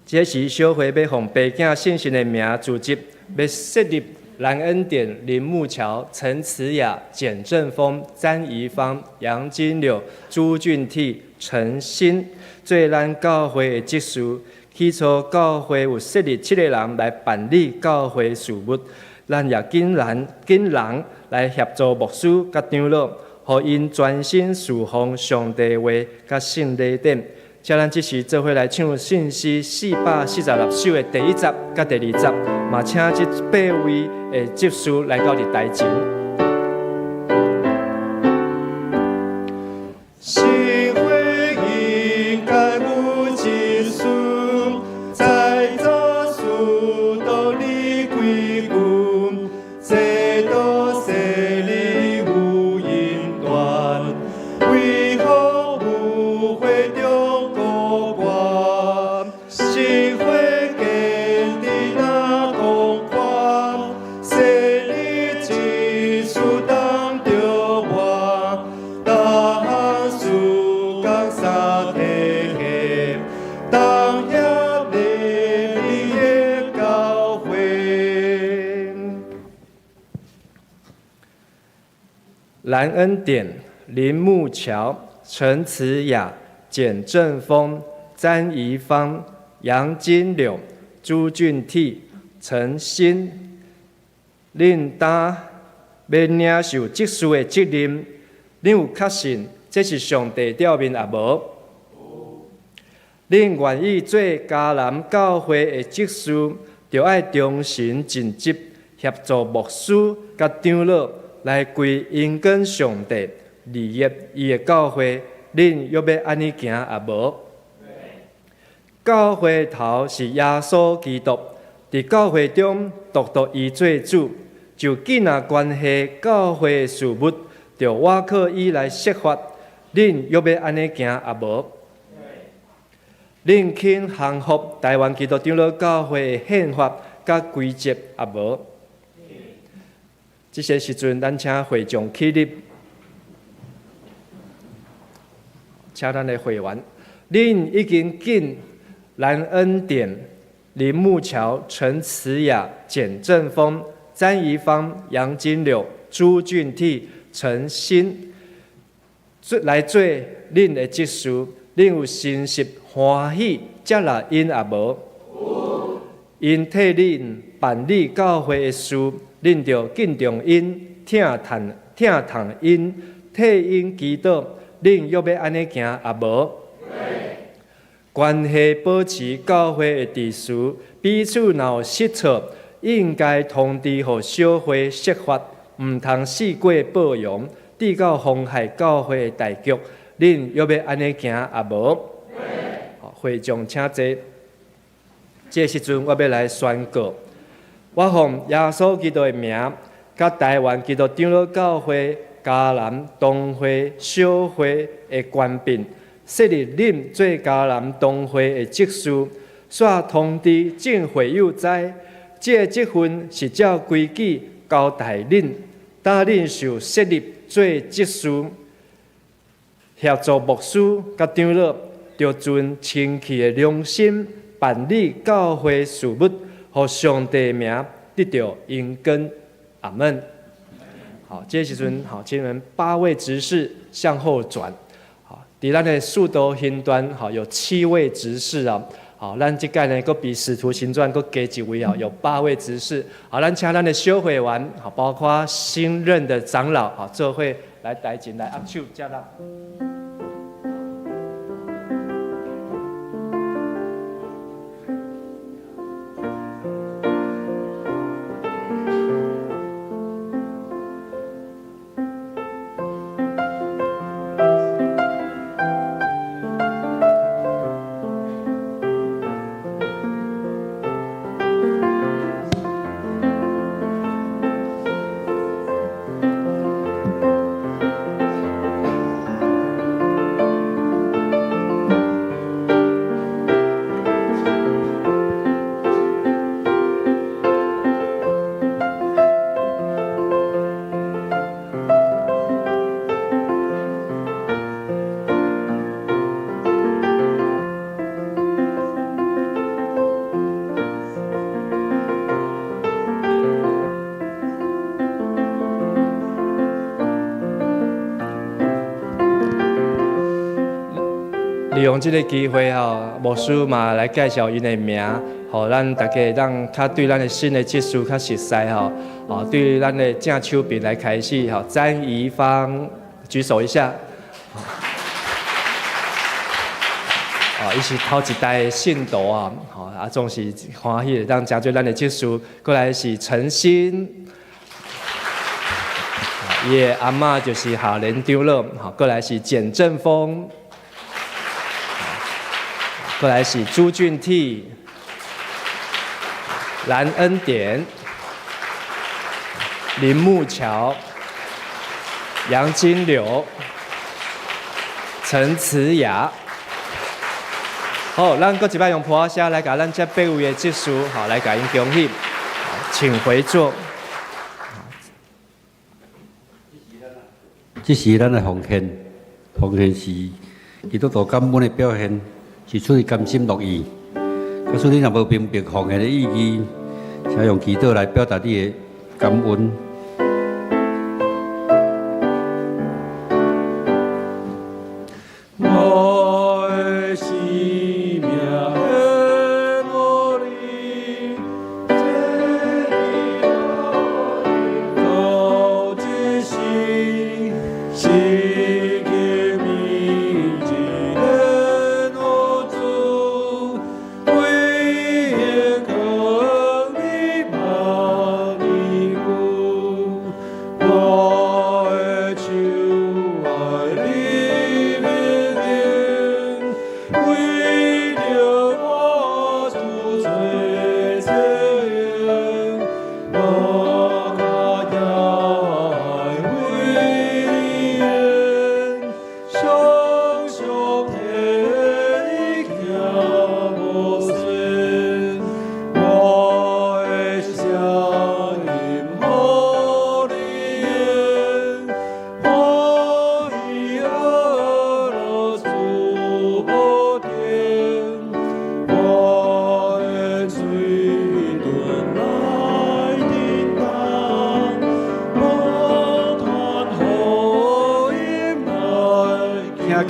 這時小會欲奉爸囝聖神的名組織，欲設立藍恩典、林木橋、陳慈雅、簡正峰、詹怡芳、楊金柳、朱俊娣、陳新，做咱教會的執事。起初教會有設立七個人來辦理教會事務，咱也揀人揀人來協助牧師佮長老，予𪜶專心事奉上帝話佮聖禮典。請咱這時做伙來唱聖詩446首的第一節佮第二節，嘛請這八位的執事來到佇台前。新會應該有執事，在座使徒立規矩，制度設立有因端，為何有會中孤寡？新會堅持若同款，設立執事當著活，逐項事工三體系，當協力的教會。藍恩典、林木橋、陳慈雅、簡正峰、詹怡芳、楊金柳、朱俊悌、陈新，恁今欲领受执事的责任，恁有确信这是上帝召命抑无？恁愿意做迦南教会的执事，著爱忠心尽职，协助牧师佮长老来归荣光上帝，利益伊的教会。恁欲欲按呢行抑无？教会头是耶稣基督，伫教会中独独伊做主，就囝仔关系教会的事务，著倚靠伊来设法。恁欲欲按呢行抑无？恁肯降服台湾基督长老教会的宪法佮规则抑无？这个时阵，咱请会众起立，请咱的会员，恁已经见蓝恩典、林木桥、陈慈雅、简正峰、詹怡芳、杨金柳、朱俊悌、陈新，来做恁的执事，恁有诚实欢喜接纳𪜶抑无？𪜶替恁办理教会的事，恁著敬重𪜶、疼疼疼痛𪜶，替𪜶祈祷。恁欲欲按呢行抑无？关系保持教会的秩序，彼此若有失措，应该通知予小会释法，毋通四过报扬，致到妨害教会的大局。恁欲欲按呢行抑无？会众请坐。这时阵，我欲来宣告，我奉耶稣基督的名，佮台湾基督长老教会迦南东会小会的权柄，设立恁做迦南东会的执事，煞通知众会友知，这个职分是照规矩交代恁，当恁受设立做执事，协助牧师佮长老，著尽清气的良心办理教会事务，予上帝名得著荣光。阿门。好，这时阵好，请你们八位执事向后转。好，伫咱的使徒行传，好，有七位执事啊。好，咱这届呢，阁比使徒行传阁加一位啊，有八位执事。好，咱请咱的小会员，好，包括新任的长老，好，做伙来台前来握手，接纳。利用这个机会吼，牧师嘛来介绍𪜶的名，予咱大家当较对咱的新的执事较熟悉吼。哦，对咱的正手边来开始吼，詹怡芳举手一下。哦，伊是头一代的信徒啊，吼啊，总是欢喜会当成做咱的执事。过来是陈新，伊的阿嬷就是夏莲长老，吼，过来是简正峰。过来是朱俊悌、蓝恩典、林木桥、杨金柳、陈慈雅。好，咱阁一摆用噗仔声来共咱这八位的执事，好，来共𪜶恭喜，请回座。这是咱的奉献，奉献是基督徒感恩的表现。是出于甘心乐意。假使你若无明白奉献的意义，请用祈祷来表达你的感恩。我的生命的努力，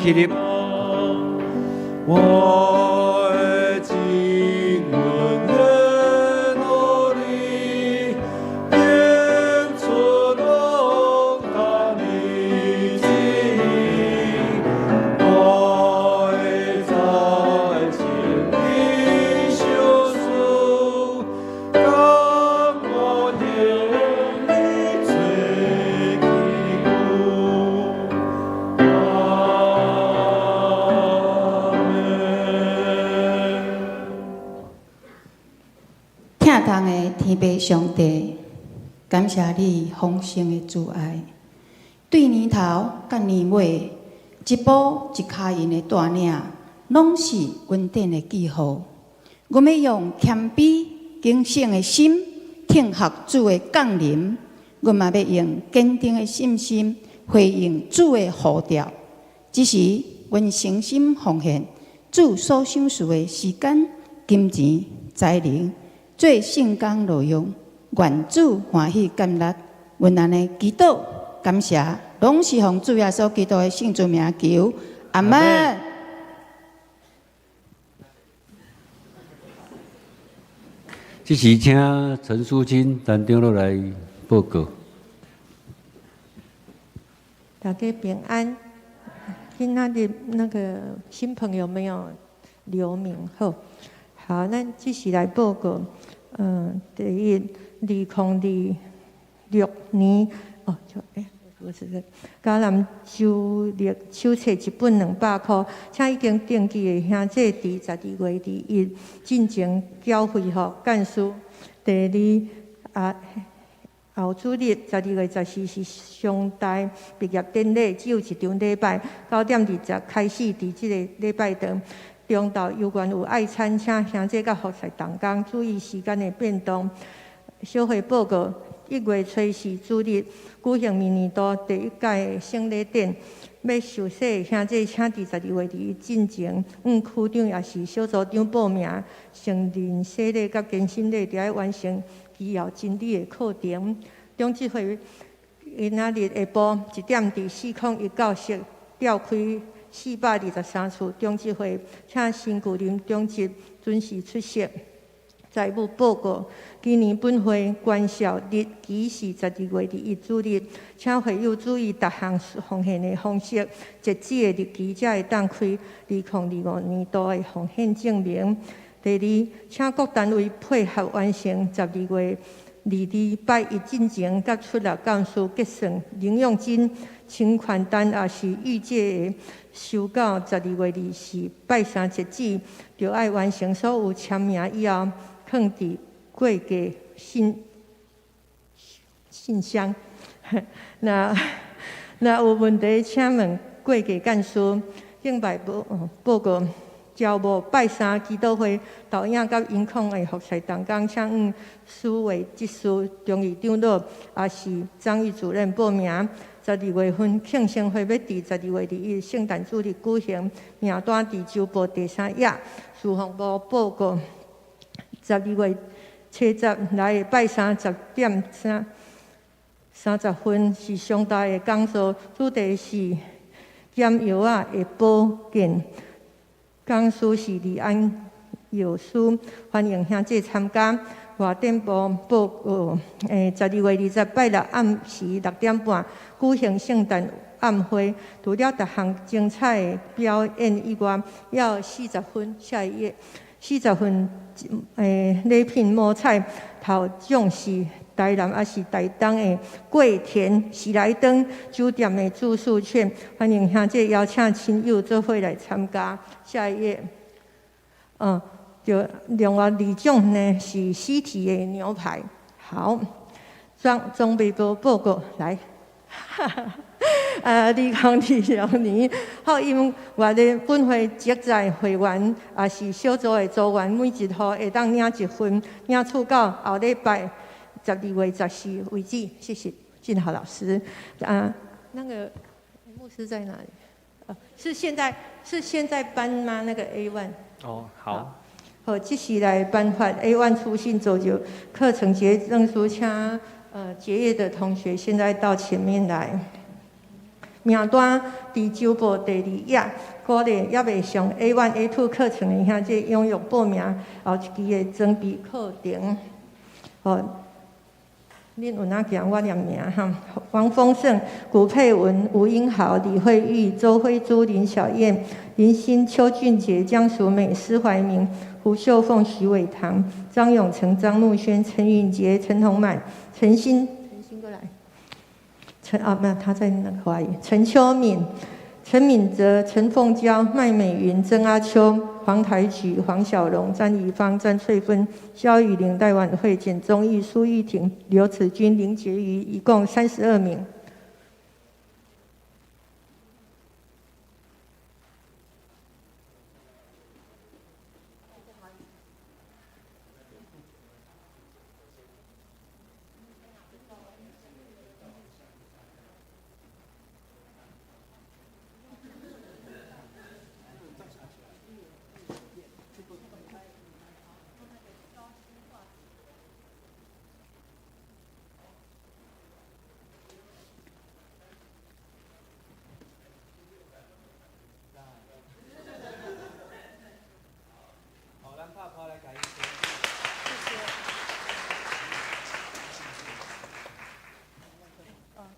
起立。我會盡阮的努力，演出王大的旨意。我會在聖靈相思，甘願用你做器具。阿門。疼痛的天父上帝，感謝你豐盛的慈愛，對年頭佮年尾，一步一跤印的帶領，攏是恩典的記號。阮欲用謙卑警醒的心，聽候主的降臨。阮嘛欲用堅定的信心回應主的呼召。這時，阮誠心奉獻主所賞賜的時間、金錢、才能，做聖工路用，願主歡喜接納。阮按呢祈禱感謝，攏是奉主耶穌基督的聖尊名求，阿門。這時請陳淑清陳長老來報告。大家平安。今仔日那個新朋友沒有留名，好，好，咱這時來報告。第一，2026年，哦，就不是這，迦南周曆手冊一本200箍，請已經登記的兄弟佇12月21進前繳費予幹事。第二，後主日12月14是上大畢業典禮，只有一場禮拜，9點20開始，佇這個禮拜堂。中晝猶原有愛餐，請兄弟佮服侍同工，注意時間的變動。小會報告：1月初四主日舉行明年度第一屆的聖禮典，欲受洗的兄弟，請佇12月21進前，向區長抑是小組長報名。成人洗禮佮堅心禮，著愛完成基要真理的課程。長執會今仔日下晡1點，佇401室召開423處長執會，請新舊林長執準時出席。財務報告：今年本會關銷日期是12月21主日，請會友注意逐項奉獻的方式，截止的日期才會當開2025年度的奉獻證明。第二，請各單位配合完成12月22拜一進前，佮出納幹事結算零用金、請款單，抑是預借的收到12月24拜三截止，著愛完成所有簽名以後，囥佇會計信箱。若有問題，請問會計幹事。敬拜報告。招募拜三祈禱會導引佮音控的服侍同工，請向思維執事張義長老，抑是張義主任報名。12月份慶生會欲佇12月21聖誕主日舉行，名單佇周報第三頁。事奉部報告：12月初十來的拜三10點30分是上大的講座，主題是減藥仔的保健。講師是李安藥師，歡迎兄弟參加。外展部報告：12月20拜六暗時6點半舉行聖誕晚會，除了逐項精彩的表演以外，猶有40分下一頁，40份禮品摸彩，頭獎是台南抑是台東的桂田喜來登酒店的住宿券，歡迎兄弟邀請親友做伙來參加。下一頁，就另外二獎呢是西提的牛排。好，裝備部報告來。2026年福音月的本會職在會員，抑是小組的組員，每一戶會當領一份，領取到後禮拜12月14為止。謝謝俊豪老師。啊，那個牧師在哪裡？是現在頒嗎？那個 A1。哦，好。好，這是來頒發 A1 初信造就課程結證書，請結業的同學現在到前面來。名單佇週報第二頁，鼓勵猶未上 A1、A2 課程的兄弟踴躍報名後一期的裝備課程。好，恁有哪行我念名哈？王豐盛、古佩文、吳英豪、李慧玉、周慧珠、林小燕、林欣、邱俊杰、江淑美、施懷明、胡秀鳳、徐偉棠、張永成、張木軒、陳允杰、陳洪滿、陳新，陳新過來。陳啊，沒有，他在那個華語。陳秋敏、陳敏哲、陳鳳嬌、麥美雲、曾阿秋、黃台菊、黃小龍、詹怡芳、詹翠芬、蕭雨玲、戴婉慧、簡忠義、蘇玉婷、劉慈君、林潔瑜，一共32名。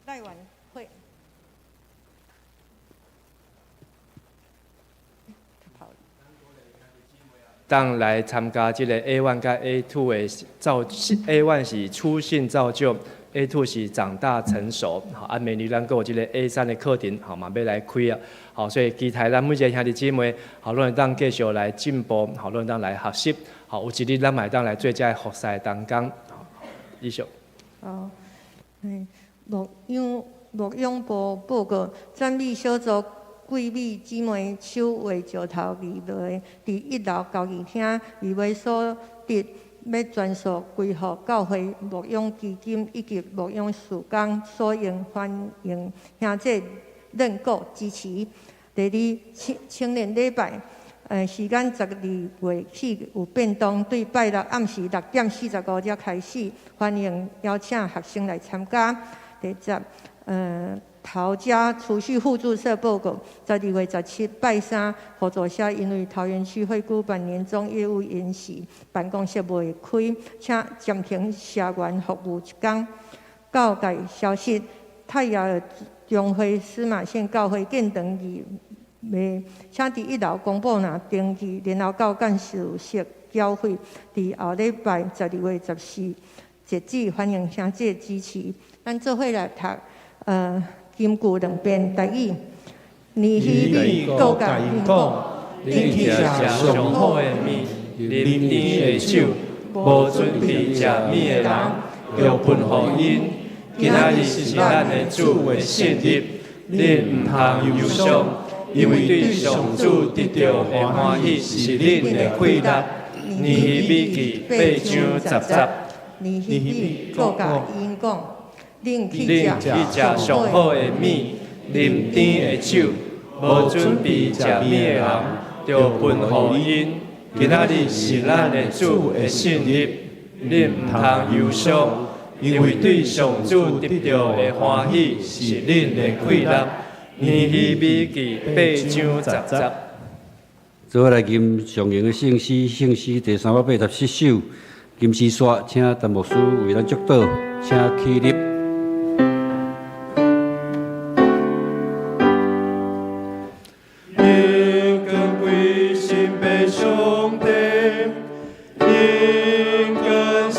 賴婉慧，當來參加這個 A1 佮 A2 的造，A1 是初信造就，A2 是長大成熟。好，啊，明年咱閣有這個 A3 的課程，好嘛，欲來開啊。好，所以期待咱每一个兄弟姊妹，好，攏會當繼續來進步，好，攏會當來學習。好，有一日咱嘛會當來做這个服侍同工。好，以上。好，牧養牧養部報告，讚美小組桂美姊妹手畫石頭義賣，佇一樓交誼廳義賣所得，欲全數歸予教會牧養基金以及牧養事工所用，歡迎兄弟認購支持。第二，青青年禮拜，時間12月起有變動，對拜六暗時6點45才開始，歡迎邀請學生來參加。第十，桃家儲蓄互助社報告，12月17拜三，互助社因為桃園區惠姑辦年終業務研習，辦公室袂開，請暫停社員服務一工。教界消息，太陽中會司馬縣教會建堂義賣，請佇一樓公布欄登記，然後到幹事室繳費。佇後禮拜12月14截止，歡迎鄉親支持。咱做伙來讀，金句兩遍台語。尼希米閣共𪜶講，恁去食上好的麵，啉甜的酒，無準備食物的人，著分予𪜶。今仔日是咱的主的聖日，恁毋通憂傷，因為對上主得著的歡喜是恁的氣力。尼希米記8章10節。尼希米閣共𪜶講，恁去食上好的物，啉甜的酒，無準備食物的人，著分予𪜶。今仔日是咱的主的聖日，恁毋通憂傷，因為對上主得著的歡喜是恁的氣力。尼希米記8章10節。做伙來吟上榮的聖詩，聖詩第387首《金絲沙》，請陳牧師為咱祝禱，請起立。榮光歸神父上帝，榮光聖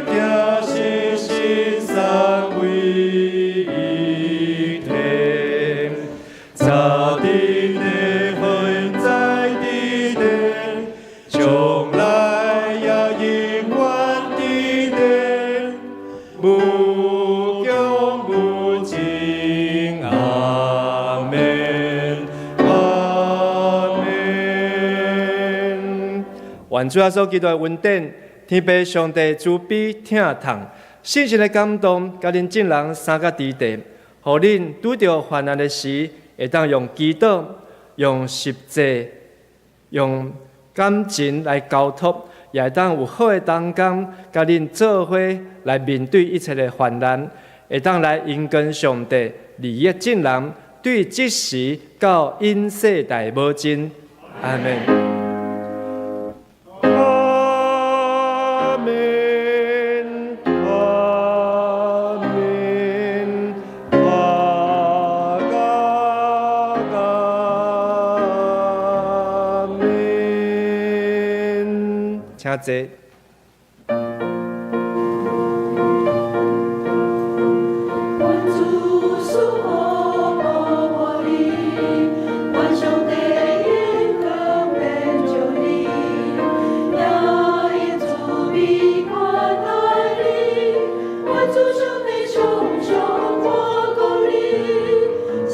子神神三位一體，早佇地恆在佇地，將來也永遠佇地，無窮無盡，阿們，阿們。願主耶穌基督的恩典，天父上帝慈悲疼痛，聖神的感動，佮恁眾人三甲佇地，予恁拄著患難的時，會當用祈禱、用實際、用感情來交託，也會當有好的同工，佮恁做伙來面對一切的患難，會當來榮光上帝，利益眾人，對這時到永世代無盡。阿門。阿門，阿門，阿嘎嘎門。請坐。願主賜福保護你，願上帝眼光遍照你，也以慈悲款待你。願主上帝常常看顧你，賜